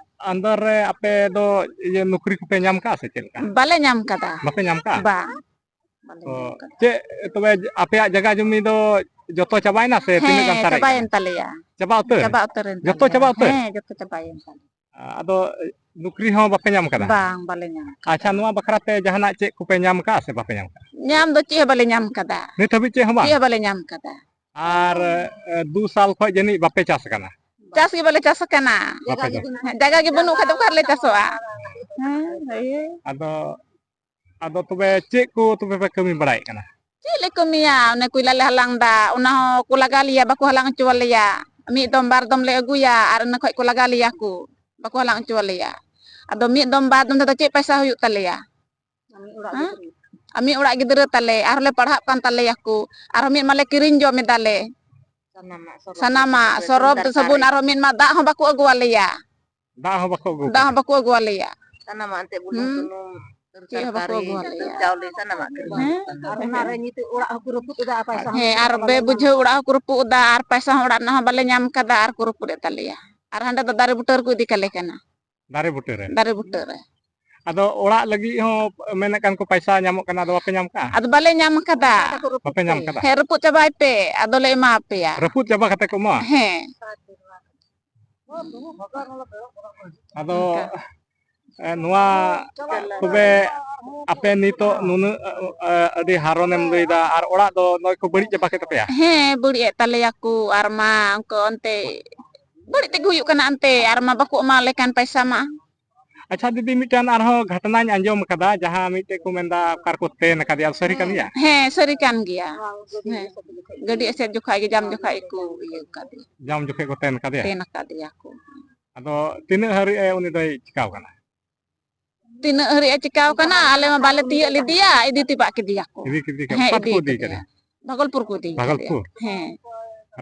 under ᱨᱮ ᱟᱯᱮ ᱫᱚ ᱤᱭᱟᱹ ᱱᱚᱠᱨᱤ ᱠᱚᱯᱮ ᱧᱟᱢ ᱠᱟᱜᱼᱟ ᱥᱮ ᱪᱮᱫ ᱞᱮᱠᱟ? ᱵᱟᱞᱮ ᱧᱟᱢ ᱠᱟᱫᱟ᱾ ᱵᱟᱯᱮ ᱧᱟᱢ ᱠᱟᱜᱼᱟ? ᱵᱟᱝ᱾ ᱵᱟᱞᱮ ᱛᱚ, ᱧᱟᱢ ᱠᱟᱫᱟ᱾ ᱪᱮᱫ ᱛᱚᱵᱮ ᱟᱯᱮᱭᱟᱜ ᱡᱟᱭᱜᱟ ᱡᱚᱢᱤ ᱫᱚ ᱡᱚᱛᱚ ᱪᱟᱵᱟᱭᱮᱱᱟ ᱥᱮ ᱛᱤᱱᱟᱹᱜ ᱜᱟᱱ ᱦᱮᱸ, ᱥᱟᱨᱮᱡ ᱪᱟᱵᱟᱭᱮᱱ ᱠᱟᱱᱟ? ᱛᱟᱞᱮᱭᱟ᱾ ᱪᱟᱵᱟ ᱩᱛᱟᱹᱨ? ᱪᱟᱵᱟ ᱩᱛᱟᱹᱨᱮᱱ ᱡᱚᱛᱚ ᱛᱟᱞᱮᱭᱟ᱾ ᱪᱟᱵᱟ ᱩᱛᱟᱹᱨ? ᱦᱮᱸ, ᱡᱚᱛᱚ ᱪᱟᱵᱟᱭᱮᱱ ᱛᱟᱞᱮᱭᱟ᱾ ᱟᱫᱚ ᱱᱚᱠᱨᱤ ᱦᱚᱸ ᱵᱟᱯᱮ ᱧᱟᱢ ᱠᱟᱫᱟ? ᱵᱟᱝ, ᱵᱟᱞᱮ ᱧᱟᱢ ᱠᱟᱫᱟ᱾ ᱟᱪᱪᱷᱟ, ᱱᱚᱣᱟ ᱵᱟᱠᱷᱨᱟ ᱛᱮ ᱡᱟᱦᱟᱱᱟᱜ ᱪᱮᱫ ᱠᱚᱯᱮ ᱧᱟᱢ ᱠᱟᱜᱼᱟ ᱥᱮ ᱵᱟᱯᱮ ᱧᱟᱢ ᱠᱟᱜᱼᱟ? ᱧᱟᱢ ᱫᱚ ᱪᱮᱫ ᱦᱚᱸ ᱵᱟᱞᱮ ᱧᱟᱢ ᱠᱟᱫᱟ᱾ ᱱᱤᱛ ᱦᱟᱹᱵᱤᱡ ᱪᱮᱫ ᱦᱚᱸ ᱵᱟᱝ? ᱪᱮᱫ ᱦᱚᱸ ᱵᱟᱞᱮ ᱧᱟᱢ ᱠᱟᱫᱟ᱾ ᱟᱨ, ᱮ, ᱫᱩ ᱥᱟᱞ ᱠᱷᱚᱡ ᱡᱟᱹᱱᱤᱡ ᱵᱟᱯᱮ ᱪᱟᱥ ᱟᱠᱟᱱᱟ? ᱪᱟᱥ ᱜᱮ ᱵᱟᱞᱮ ᱪᱟᱥ ᱟᱠᱟᱱᱟ᱾ ᱵᱟᱯᱮ ᱪᱟᱥ? ᱦᱮᱸ, ᱡᱟᱭᱜᱟ ᱜᱮ ᱵᱟᱹᱱᱩᱜ ᱠᱷᱟᱡ ᱫᱚ ᱚᱠᱟ ᱨᱮᱞᱮ ᱪᱟᱥᱚᱜᱼᱟ? ᱦᱮᱸ, ᱦᱳᱭ᱾ ᱟᱫᱚ, ᱟᱫᱚ ᱛᱚᱵᱮ ᱪᱮᱫ ᱠᱚ ᱛᱚᱵᱮ ᱯᱮ ᱠᱟᱹᱢᱤ ᱵᱟᱲᱟᱭᱮᱫ ᱠᱟᱱᱟ? ᱪᱮᱫ ᱞᱮ ᱠᱟᱹᱢᱤᱭᱟ? ᱚᱱᱮ ᱠᱚᱭᱞᱟ ᱞᱮ ᱦᱟᱞᱟᱝ ᱫᱟ, ᱚᱱᱟ ᱦᱚᱸ ᱠᱚ ᱞᱟᱜᱟ ᱞᱮᱭᱟ, ᱵᱟᱠᱚ ᱦᱟᱞᱟᱝ ᱦᱚᱪᱚ ᱟᱞᱮᱭᱟ᱾ ᱢᱤᱫ ᱫᱚᱢ ᱵᱟᱨ ᱫᱚᱢ ᱞᱮ ᱟᱹᱜᱩᱭᱟ ᱟᱨ ᱤᱱᱟᱹ ᱠᱷᱚᱡ ᱠᱚ ᱞᱟᱜᱟ ᱞᱮᱭᱟ ᱠᱚ, ᱵᱟᱠᱚ ᱦᱟᱞᱟᱝ ᱦᱚᱪᱚ ᱟᱞᱮᱭᱟ᱾ ᱟᱫᱚ ᱢᱤᱫ ᱫᱚᱢ ᱵᱟᱨ ᱫᱚᱢ ᱛᱮᱫᱚ ᱪᱮᱫ ᱯᱚᱭᱥᱟ ᱦᱩᱭᱩᱜ ᱛᱟᱞᱮᱭᱟ? ᱦᱮᱸ? ᱟᱨ ᱢᱤᱫ ᱚᱲᱟᱜ ᱜᱤᱫᱽᱨᱟᱹ ᱛᱟᱞᱮ, ᱟᱨᱦᱚᱸ ᱞᱮ ᱯᱟᱲᱦᱟᱜ ᱠᱟᱱ ᱛᱟᱞᱮᱭᱟ ᱠᱚ, ᱟᱨᱦᱚᱸ ᱢᱤᱫ ᱢᱟᱞᱮ ᱠᱤᱨᱤᱧ ᱡᱚᱢ ᱮᱫᱟ ᱞᱮ᱾ ᱥᱟᱱᱟᱢᱟᱜ, ᱥᱚᱨᱚᱯ ᱥᱟᱵᱚᱱ, ᱟᱨᱦᱚᱸ ᱢᱤᱫ ᱢᱟ ᱫᱟᱜ ᱦᱚᱸ ᱵᱟᱠᱚ ᱟᱹᱜᱩ ᱟᱞᱮᱭᱟ᱾ ᱫᱟᱜ ᱦᱚᱸ ᱵᱟᱠᱚ ᱟᱹᱜᱩ ᱫᱟᱜ ᱦᱚᱸ ᱟᱯᱮᱭᱟ? ᱵᱟᱠᱚ ᱟᱹᱜᱩ ᱟᱞᱮᱭᱟ᱾ ᱥᱟᱱᱟᱢᱟᱜ ᱮᱱᱛᱮ ᱵᱩᱞᱩᱝ, ᱦᱩᱸ᱾ ᱥᱩᱱᱩᱢ, ᱪᱮᱫ ᱦᱚᱸ ᱵᱟᱠᱚ ᱛᱚᱨᱠᱟᱨᱤ, ᱟᱹᱜᱩ ᱟᱞᱮᱭᱟ᱾ ᱪᱟᱣᱞᱮ, ᱥᱟᱱᱟᱢᱟᱜ ᱜᱮ᱾ ᱦᱮᱸ᱾ ᱟᱨ ᱚᱱᱟ ᱨᱮ ᱱᱤᱛᱚᱜ ᱚᱲᱟᱜ ᱦᱚᱸᱠᱚ ᱨᱟᱹᱯᱩᱫ ᱮᱫᱟ, ᱟᱨ ᱯᱟᱭᱥᱟ ᱦᱚᱸ ᱦᱮᱸ, ᱟᱨ ᱵᱮ ᱵᱩᱡᱷᱟᱹᱣ ᱚᱲᱟᱜ ᱦᱚᱸᱠᱚ ᱨᱟᱹᱯᱩᱫ ᱮᱫᱟ, ᱟᱨ ᱯᱟᱭᱥᱟ ᱦᱚᱸ ᱚᱲᱟᱜ ᱨᱮᱱᱟᱜ ᱦᱚᱸ ᱵᱟᱞᱮ ᱧᱟᱢ ᱠᱟᱫᱟ, ᱟᱨ ᱠᱚ ᱨᱟᱹᱯᱩᱫ ᱮᱫ ᱛᱟᱞᱮᱭᱟ᱾ ᱟᱨ ᱦᱟᱸᱰᱮ ᱫᱚ ᱫᱟᱨᱮ ᱵᱩᱴᱟᱹ ᱨᱮᱠᱚ ᱤᱫᱤ ᱠᱟᱞᱮ ᱠᱟᱱᱟ᱾ ᱫᱟᱨᱮ ᱵᱩᱴᱟᱹ ᱨᱮ? ᱫᱟᱨᱮ ᱵᱩᱴᱟᱹ ᱨᱮ᱾ ᱟᱫᱚ ᱚᱲᱟᱜ ᱞᱟᱹᱜᱤᱫ ᱦᱚᱸ ᱢᱮᱱᱮᱫ ᱠᱟᱱ ᱠᱚ ᱯᱟᱭᱥᱟ ᱧᱟᱢᱚᱜ ᱠᱟᱱᱟ, ᱟᱫᱚ ᱵᱟᱯᱮ ᱧᱟᱢ ᱠᱟᱜᱼᱟ? ᱟᱫᱚ ᱵᱟᱞᱮ ᱧᱟᱢ ᱠᱟᱫᱟ᱾ ᱵᱟᱯᱮ ᱧᱟᱢ ᱠᱟᱫᱟ? ᱦᱮᱸ, ᱨᱟᱹᱯᱩᱫ ᱪᱟᱵᱟᱭ ᱯᱮ, ᱟᱫᱚ ᱞᱮ ᱮᱢᱟ ᱯᱮᱭᱟ᱾ ᱨᱟᱹᱯᱩᱫ ᱪᱟᱵᱟ ᱠᱟᱛᱮ ᱠᱚ ᱮᱢᱟ? ᱦᱮᱸ᱾ ᱟᱫᱚ, ᱚᱱᱠᱟ᱾ ᱮ, ᱱᱚᱣᱟ ᱛᱚᱵᱮ ᱟᱯᱮ ᱱᱤᱛᱚᱜ ᱱᱩᱱᱟᱹᱜ, ᱮ, ᱟᱹᱰᱤ ᱦᱟᱨᱚᱱᱮᱢ ᱞᱟᱹᱭᱫᱟ, ᱟᱨ ᱚᱲᱟᱜ ᱫᱚ ᱱᱚᱜᱼᱚᱭ ᱠᱚ ᱵᱟᱹᱲᱤᱡ ᱪᱟᱵᱟ ᱠᱮᱫ ᱛᱟᱯᱮᱭᱟ? ᱦᱮᱸ, ᱵᱟᱹᱲᱤᱡ ᱮᱫ ᱛᱟᱞᱮᱭᱟ ᱠᱚ, ᱟᱨ ᱢᱟ ᱚᱱᱠᱟ ᱚᱱᱛᱮ ᱵᱟᱹᱲᱤᱡ ᱛᱮᱜᱮ ᱦᱩᱭᱩᱜ ᱠᱟᱱᱟ ᱚᱱᱛᱮ, ᱟᱨ ᱢᱟ ᱵᱟᱠᱚ ᱮᱢᱟ ᱞᱮ ᱠᱟᱱ ᱯᱚᱭᱥᱟ ᱢᱟ᱾ ᱟᱪᱪᱷᱟ ᱫᱤᱫᱤ, ᱢᱤᱫᱴᱟᱝ ᱟᱨᱦᱚᱸ ᱜᱷᱚᱴᱚᱱᱟᱧ ᱟᱸᱡᱚᱢ ᱠᱟᱫᱟ, ᱡᱟᱦᱟᱸ ᱢᱤᱫᱴᱮᱡ ᱠᱚ ᱢᱮᱱᱫᱟ ᱚᱠᱟ ᱨᱮᱠᱚ ᱛᱮᱱ ᱟᱠᱟᱫᱮᱭᱟ, ᱥᱟᱹᱨᱤ ᱠᱟᱱ ᱜᱮᱭᱟ? ᱦᱮᱸ, ᱥᱟᱹᱨᱤ ᱠᱟᱱ ᱜᱮᱭᱟ᱾ ᱦᱮᱸ, ᱜᱟᱹᱰᱤ ᱮᱥᱮᱫ ᱡᱚᱠᱷᱟᱡ ᱜᱮ, ᱡᱟᱢ ᱡᱚᱠᱷᱟᱡ ᱜᱮᱠᱚ ᱤᱭᱟᱹ ᱠᱟᱫᱮᱭᱟ᱾ ᱡᱟᱢ ᱡᱚᱠᱷᱮᱡ ᱠᱚ ᱛᱮᱱ ᱟᱠᱟᱫᱮᱭᱟ? ᱛᱮᱱ ᱟᱠᱟᱫᱮᱭᱟ ᱠᱚ᱾ ᱟᱫᱚ ᱛᱤᱱᱟᱹᱜ ᱦᱟᱹᱨᱤᱡ ᱮ ᱩᱱᱤ ᱫᱚᱭ ᱪᱤᱠᱟᱣ ᱠᱟᱱᱟ? ᱛᱤᱱᱟᱹᱜ ᱦᱟᱹᱨᱤᱡ ᱮ ᱪᱤᱠᱟᱣ ᱠᱟᱱᱟ, ᱟᱞᱮ ᱢᱟ ᱵᱟᱞᱮ ᱛᱤᱭᱟᱹᱜ ᱞᱮᱫᱮᱭᱟ, ᱤᱫᱤ ᱛᱮᱵᱟᱜ ᱠᱮᱫᱮᱭᱟ ᱠᱚ᱾ ᱤᱫᱤ ᱠᱮᱫᱮ ᱠᱚ? ᱦᱮᱸ, ᱚᱠᱟ ᱤᱫᱤ ᱨᱮᱠᱚ ᱤᱫᱤ ᱠᱮᱫᱮᱭᱟ᱾ ᱠᱟᱫᱮᱭᱟ? ᱵᱷᱟᱜᱚᱞᱯᱩᱨ ᱠᱚ ᱤᱫᱤ ᱠᱟᱫᱮᱭᱟ᱾ ᱵᱷᱟᱜᱚᱞᱯᱩᱨ? ᱦᱮᱸ᱾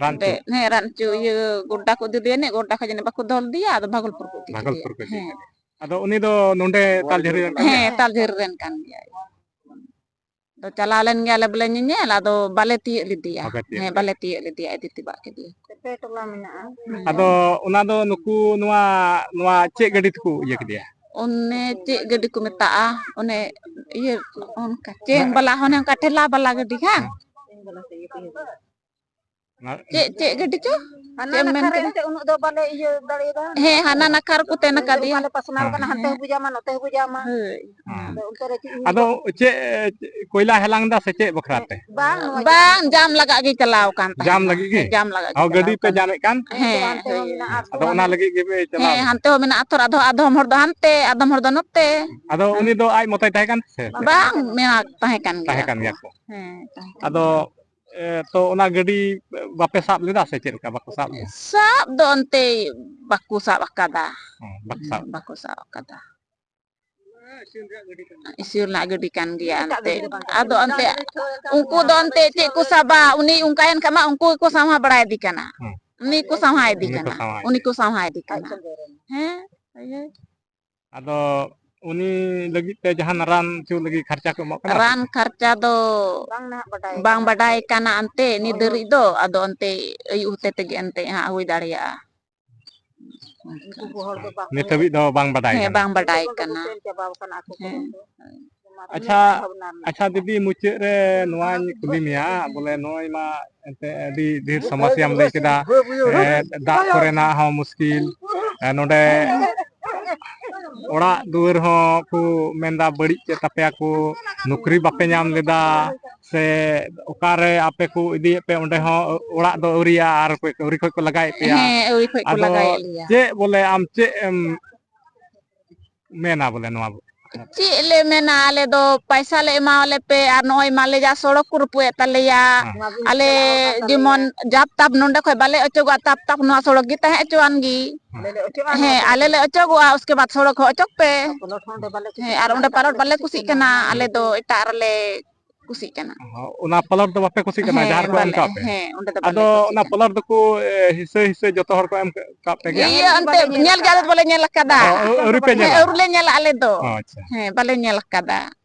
ᱨᱟᱱᱪᱩ? ᱚᱸᱰᱮ, ᱦᱮᱸ, ᱨᱟᱱᱪᱩ, ᱤᱭᱟᱹ, ᱜᱚᱰᱰᱟ ᱠᱚ ᱤᱫᱤ ᱞᱮᱫᱮᱭᱟ, ᱤᱱᱟᱹ ᱜᱚᱰᱰᱟ ᱠᱷᱚᱡ ᱡᱟᱹᱱᱤᱡ ᱵᱟᱠᱚ ᱫᱚᱦᱚ ᱞᱮᱫᱮᱭᱟ, ᱟᱫᱚ ᱵᱷᱟᱜᱚᱞᱯᱩᱨ ᱠᱚ ᱤᱫᱤ ᱠᱮᱫᱮᱭᱟ᱾ ᱵᱷᱟᱜᱚᱞᱯᱩᱨ ᱠᱚ ᱤᱫᱤ ᱦᱮᱸ᱾ ᱠᱟᱫᱮᱭᱟ᱾ ᱟᱫᱚ ᱩᱱᱤ ᱫᱚ ᱱᱚᱰᱮ ᱛᱟᱞᱡᱷᱟᱹᱨᱤ ᱨᱮᱱ ᱠᱟᱱ ᱦᱮᱸ, ᱜᱮᱭᱟᱭ? ᱛᱟᱞᱡᱷᱟᱹᱨᱤ ᱨᱮᱱ ᱠᱟᱱ ᱜᱮᱭᱟᱭ᱾ ᱟᱫᱚ ᱪᱟᱞᱟᱣ ᱞᱮᱱ ᱜᱮᱭᱟᱞᱮ ᱵᱚᱞᱮ ᱧᱮᱧᱮᱞ, ᱟᱫᱚ ᱵᱟᱞᱮ ᱛᱤᱭᱟᱹᱜ ᱞᱮᱫᱮᱭᱟ᱾ ᱵᱟᱯᱮ ᱛᱤᱭᱟᱹᱜ ᱦᱮᱸ, ᱞᱮᱫᱮᱭᱟ᱾ ᱵᱟᱞᱮ ᱛᱤᱭᱟᱹᱜ ᱞᱮᱫᱮᱭᱟ, ᱤᱫᱤ ᱛᱮᱵᱟᱜ ᱠᱮᱫᱮᱭᱟ᱾ ᱯᱮ ᱴᱚᱞᱟ ᱢᱮᱱᱟᱜᱼᱟ᱾ ᱦᱮᱸ᱾ ᱟᱫᱚ ᱚᱱᱟ ᱫᱚ ᱱᱩᱠᱩ ᱱᱚᱣᱟ, ᱱᱚᱣᱟ ᱪᱮᱫ ᱜᱟᱹᱰᱤ ᱛᱮᱠᱚ ᱤᱭᱟᱹ ᱠᱮᱫᱮᱭᱟ? ᱚᱱᱮ ᱪᱮᱫ ᱜᱟᱹᱰᱤ ᱠᱚ ᱢᱮᱛᱟᱜᱼᱟ, ᱚᱱᱮ ᱤᱭᱟᱹ, ᱚᱱᱠᱟ ᱪᱮᱝ ᱦᱮᱸ᱾ ᱵᱟᱞᱟ, ᱚᱱᱮ ᱚᱱᱠᱟ ᱴᱷᱮᱞᱟ ᱵᱟᱞᱟ ᱜᱟᱹᱰᱤ, ᱦᱮᱸ? ᱦᱮᱸ᱾ ᱚᱱᱟ ᱪᱮᱫ, ᱪᱮᱫ ᱜᱟᱹᱰᱤ ᱪᱚ? ᱦᱟᱱᱟ ᱪᱮᱫ ᱮᱢ ᱢᱮᱱ ᱱᱟᱠᱷᱟ ᱨᱮ ᱠᱮᱫᱟ? ᱮᱱᱛᱮ ᱩᱱᱟᱹᱜ ᱫᱚ ᱵᱟᱞᱮ ᱤᱭᱟᱹ ᱫᱟᱲᱮᱭᱟᱫᱟ᱾ ᱦᱮᱸ, ᱦᱟᱱᱟ ᱱᱟᱠᱷᱟ ᱨᱮᱠᱚ ᱛᱮᱱ ᱟᱠᱟᱫᱮᱭᱟ᱾ ᱵᱟᱞᱮ ᱯᱟᱥᱱᱟᱣ ᱦᱮᱸ᱾ ᱠᱟᱱᱟ, ᱦᱟᱱᱛᱮ ᱦᱚᱸ ᱵᱩᱡᱟᱢᱟ, ᱱᱚᱛᱮ ᱦᱚᱸ ᱵᱩᱡᱟᱢᱟ᱾ ᱦᱳᱭ᱾ ᱦᱮᱸ᱾ ᱟᱫᱚ ᱚᱱᱛᱮ ᱨᱮ ᱪᱮᱫ ᱤᱧ ᱟᱫᱚ ᱢᱮᱱᱟ? ᱪᱮᱫ, ᱪᱮᱫ ᱠᱚᱭᱞᱟ ᱦᱮᱞᱟᱝ ᱫᱟ ᱥᱮ ᱪᱮᱫ ᱵᱟᱠᱷᱨᱟ ᱛᱮ? ᱵᱟᱝ, ᱱᱚᱣᱟ ᱵᱟᱝ, ᱡᱟᱢ ᱞᱟᱜᱟᱜ ᱜᱮ ᱪᱟᱞᱟᱣ ᱠᱟᱱ ᱛᱟᱦᱮᱸᱱᱟ᱾ ᱡᱟᱢ ᱞᱟᱹᱜᱤᱫ ᱜᱮ? ᱦᱮᱸ, ᱡᱟᱢ ᱞᱟᱜᱟᱜ ᱜᱮ ᱦᱚᱸ, ᱪᱟᱞᱟᱣ ᱜᱟᱹᱰᱤ ᱯᱮ ᱠᱟᱱ᱾ ᱡᱟᱢᱮᱫ ᱠᱟᱱ? ᱦᱮᱸ, ᱦᱮᱸ᱾ ᱟᱫᱚ ᱚᱱᱟ ᱞᱟᱹᱜᱤᱫ ᱜᱮᱯᱮ ᱪᱟᱞᱟᱣ ᱦᱮᱸ, ᱠᱟᱱᱟ? ᱦᱟᱱᱛᱮ ᱦᱚᱸ ᱢᱮᱱᱟᱜᱼᱟ ᱛᱷᱚᱨ, ᱟᱫᱚ ᱟᱫᱚᱢ ᱦᱚᱲ ᱫᱚ ᱦᱟᱱᱛᱮ, ᱟᱫᱚᱢ ᱦᱚᱲ ᱫᱚ ᱱᱚᱛᱮ᱾ ᱟᱫᱚ ᱩᱱᱤ ᱫᱚ ᱟᱡ ᱢᱚᱛᱚᱭ ᱛᱟᱦᱮᱸ ᱠᱟᱱ ᱥᱮ? ᱵᱟᱝ, ᱢᱮᱱᱟᱜ, ᱛᱟᱦᱮᱸ ᱠᱟᱱ ᱛᱟᱦᱮᱸ ᱜᱮᱭᱟ ᱠᱟᱱ ᱠᱚ᱾ ᱜᱮᱭᱟ ᱠᱚ᱾ ᱦᱮᱸ, ᱛᱟᱦᱮᱸ ᱠᱟᱱ ᱟᱫᱚ, ᱜᱮᱭᱟ᱾ ᱮ, ᱛᱚ ᱚᱱᱟ ᱜᱟᱹᱰᱤ ᱵᱟᱯᱮ ᱥᱟᱵ ᱞᱮᱫᱟ ᱥᱮ ᱪᱮᱫ ᱞᱮᱠᱟ ᱵᱟᱠᱚ ᱥᱟᱵ ᱞᱮᱫᱟ? ᱥᱟᱵ ᱫᱚ ᱚᱱᱛᱮ ᱵᱟᱠᱚ ᱥᱟᱵ ᱟᱠᱟᱫᱟ᱾ ᱦᱚᱸ, ᱵᱟᱠᱚ ᱥᱟᱵ᱾ ᱦᱩᱸ, ᱵᱟᱠᱚ ᱥᱟᱵ ᱟᱠᱟᱫᱟ᱾ ᱤᱥᱤᱱ ᱨᱮᱱᱟᱜ ᱜᱟᱹᱰᱤ ᱠᱟᱱ ᱜᱮᱭᱟ ᱮᱱᱛᱮ᱾ ᱟᱫᱚ ᱮᱱᱛᱮ ᱩᱱᱠᱩ ᱫᱚ ᱮᱱᱛᱮ ᱪᱮᱫ ᱠᱚ ᱥᱟᱵᱟ, ᱩᱱᱤ ᱚᱱᱠᱟᱭᱮᱱ ᱠᱷᱟᱱ ᱢᱟ ᱩᱱᱠᱩ ᱜᱮᱠᱚ ᱥᱟᱶᱦᱟ ᱵᱟᱲᱟᱭᱮᱫᱮ ᱠᱟᱱᱟ᱾ ᱦᱮᱸ᱾ ᱩᱱᱤ ᱠᱚ ᱥᱟᱶᱦᱟᱭᱮᱫᱮ ᱩᱱᱤ ᱠᱚ ᱠᱟᱱᱟ᱾ ᱥᱟᱶᱦᱟᱭᱮᱫᱮ ᱩᱱᱤ ᱠᱚ ᱥᱟᱶᱦᱟᱭᱮᱫᱮ ᱠᱟᱱᱟ᱾ ᱦᱮᱸ, ᱤᱭᱟᱹ᱾ ᱟᱫᱚ ᱩᱱᱤ ᱞᱟᱹᱜᱤᱫ ᱛᱮ ᱡᱟᱦᱟᱱ ᱨᱟᱱ ᱦᱚᱪᱚ ᱞᱟᱹᱜᱤᱫ ᱠᱷᱚᱨᱪᱟ ᱠᱚ ᱮᱢᱚᱜ ᱠᱟᱱᱟ ᱥᱮ ᱨᱟᱱ ᱪᱮᱫ? ᱠᱷᱚᱨᱪᱟ ᱫᱚ ᱵᱟᱝ ᱱᱟᱦᱟᱜ ᱵᱟᱰᱟᱭ ᱵᱟᱝ ᱠᱟᱱᱟ᱾ ᱵᱟᱰᱟᱭ ᱠᱟᱱᱟ ᱮᱱᱛᱮ ᱱᱤᱛ ᱫᱷᱟᱹᱨᱤᱡ ᱫᱚ, ᱟᱫᱚ ᱮᱱᱛᱮ ᱟᱹᱭᱩᱵ ᱦᱚᱛᱮ ᱛᱮᱜᱮ ᱮᱱᱛᱮ ᱦᱟᱸᱜ ᱦᱩᱭ ᱫᱟᱲᱮᱭᱟᱜᱼᱟ᱾ ᱩᱱᱠᱩ ᱠᱚ ᱦᱚᱲ ᱫᱚ ᱵᱟᱠᱚ ᱱᱤᱛ ᱦᱟᱹᱵᱤᱡ ᱫᱚ ᱵᱟᱝ ᱵᱟᱰᱟᱭ ᱦᱮᱸ, ᱠᱟᱱᱟ᱾ ᱵᱟᱝ ᱵᱟᱰᱟᱭ ᱡᱚᱛᱚ ᱠᱚ ᱠᱟᱱᱟ᱾ ᱥᱮᱱ ᱪᱟᱵᱟᱣ ᱠᱟᱱᱟ ᱟᱠᱚ ᱦᱮᱸ᱾ ᱠᱚᱨᱮᱱ ᱫᱚ᱾ ᱚᱱᱟ ᱨᱮᱱᱟᱜ ᱟᱪᱪᱷᱟ, ᱪᱤᱱᱛᱟᱹ ᱵᱷᱟᱵᱽᱱᱟ ᱨᱮᱱᱟᱜ ᱟᱪᱪᱷᱟ ᱠᱟᱛᱷᱟ᱾ ᱫᱤᱫᱤ, ᱢᱩᱪᱟᱹᱫ ᱨᱮ ᱱᱚᱣᱟᱧ ᱠᱩᱞᱤ ᱢᱮᱭᱟ, ᱵᱚᱞᱮ ᱱᱚᱜᱼᱚᱭ ᱢᱟ ᱮᱱᱛᱮ ᱟᱹᱰᱤ ᱰᱷᱮᱨ ᱥᱚᱢᱚᱥᱭᱟᱢ ᱞᱟᱹᱭ ᱠᱮᱫᱟ, ᱮ, ᱫᱟᱜ ᱠᱚᱨᱮᱱᱟᱜ ᱦᱚᱸ ᱢᱩᱥᱠᱤᱞ, ᱮ, ᱱᱚᱰᱮ ᱚᱲᱟᱜ ᱫᱩᱣᱟᱹᱨ ᱦᱚᱸ ᱠᱚ ᱢᱮᱱᱫᱟ ᱵᱟᱹᱲᱤᱡ ᱠᱮᱫ ᱛᱟᱯᱮᱭᱟ ᱠᱚ, ᱱᱚᱠᱨᱤ ᱵᱟᱯᱮ ᱧᱟᱢ ᱞᱮᱫᱟ, ᱥᱮ ᱚᱠᱟᱨᱮ ᱟᱯᱮ ᱠᱚ ᱤᱫᱤᱭᱮᱫ ᱯᱮ ᱚᱸᱰᱮ ᱦᱚᱸ ᱚᱲᱟᱜ ᱫᱚ ᱟᱹᱣᱨᱤᱭᱟ ᱟᱨ ᱟᱹᱣᱨᱤ ᱠᱷᱚᱡ ᱠᱚ ᱞᱟᱜᱟᱭᱮᱫ ᱯᱮᱭᱟ? ᱦᱮᱸ, ᱟᱹᱣᱨᱤ ᱠᱷᱚᱡ ᱠᱚ ᱟᱫᱚ ᱞᱟᱜᱟᱭᱮᱫ ᱞᱮᱭᱟ᱾ ᱪᱮᱫ ᱵᱚᱞᱮ ᱟᱢ ᱪᱮᱫ ᱮᱢ ᱢᱮᱱᱟ ᱵᱚᱞᱮ ᱱᱚᱣᱟ? ᱪᱮᱫ ᱞᱮ ᱢᱮᱱᱟ, ᱟᱞᱮ ᱫᱚ ᱯᱟᱭᱥᱟ ᱞᱮ ᱮᱢᱟᱣᱟᱞᱮ ᱯᱮ ᱟᱨ ᱱᱚᱜᱼᱚᱭ ᱢᱟᱞᱮ ᱡᱟ ᱥᱚᱲᱚᱠ ᱠᱚ ᱨᱟᱹᱯᱩᱫ ᱮᱫ ᱛᱟᱞᱮᱭᱟ᱾ ᱦᱮᱸ᱾ ᱟᱞᱮ ᱡᱮᱢᱚᱱ ᱡᱟᱯ ᱛᱟᱯ ᱱᱚᱸᱰᱮ ᱠᱷᱚᱡ ᱵᱟᱞᱮ ᱚᱪᱚᱜᱚᱜᱼᱟ, ᱛᱟᱯ ᱛᱟᱯ ᱱᱚᱣᱟ ᱥᱚᱲᱚᱠ ᱜᱮ ᱛᱟᱦᱮᱸ ᱦᱚᱪᱚᱣᱟᱱ ᱜᱮ᱾ ᱦᱮᱸ᱾ ᱦᱮᱸ, ᱟᱞᱮ ᱞᱮ ᱚᱪᱚᱜᱚᱜᱼᱟ, ᱩᱥᱠᱮ ᱵᱟᱫ ᱥᱚᱲᱚᱠ ᱦᱚᱸ ᱚᱪᱚᱜ ᱯᱮ᱾ ᱦᱮᱸ, ᱟᱨ ᱚᱸᱰᱮ ᱯᱟᱞᱚᱴ ᱵᱟᱞᱮ ᱠᱩᱥᱤᱜ ᱠᱟᱱᱟ, ᱟᱞᱮ ᱫᱚ ᱮᱴᱟᱜ ᱨᱮᱞᱮ ᱠᱩᱥᱤᱜ ᱠᱟᱱᱟ᱾ ᱚ, ᱚᱱᱟ ᱯᱟᱞᱚᱴ ᱫᱚ ᱵᱟᱯᱮ ᱠᱩᱥᱤᱜ ᱠᱟᱱᱟ, ᱦᱮᱸ, ᱡᱟᱦᱟᱸ ᱨᱮᱠᱚ ᱵᱟᱞᱮ, ᱮᱢ ᱠᱟᱜ ᱯᱮ? ᱦᱮᱸ, ᱚᱸᱰᱮ ᱫᱚ ᱵᱟᱞᱮ ᱟᱫᱚ ᱠᱩᱥᱤᱜ ᱚᱱᱟ ᱠᱟᱱᱟ᱾ ᱯᱟᱞᱚᱴ ᱫᱚᱠᱚ, ᱮ, ᱦᱤᱥᱟᱹ ᱦᱤᱥᱟᱹ ᱡᱚᱛᱚ ᱦᱚᱲ ᱠᱚ ᱮᱢ ᱠᱟᱜ ᱯᱮ ᱜᱮᱭᱟ? ᱤᱭᱟᱹ, ᱮᱱᱛᱮ ᱧᱮᱞ ᱜᱮ ᱟᱞᱮ ᱫᱚ ᱵᱟᱞᱮ ᱧᱮᱞ ᱟᱠᱟᱫᱟ᱾ ᱚ, ᱟᱹ-, ᱟᱹᱣᱨᱤ ᱯᱮ ᱦᱮᱸ, ᱧᱮᱞᱟ? ᱟᱹᱣᱨᱤ ᱞᱮ ᱧᱮᱞᱟ ᱟᱞᱮ ᱫᱚ᱾ ᱚ, ᱟᱪᱪᱷᱟ᱾ ᱦᱮᱸ, ᱵᱟᱞᱮ ᱧᱮᱞ ᱟᱠᱟᱫᱟ᱾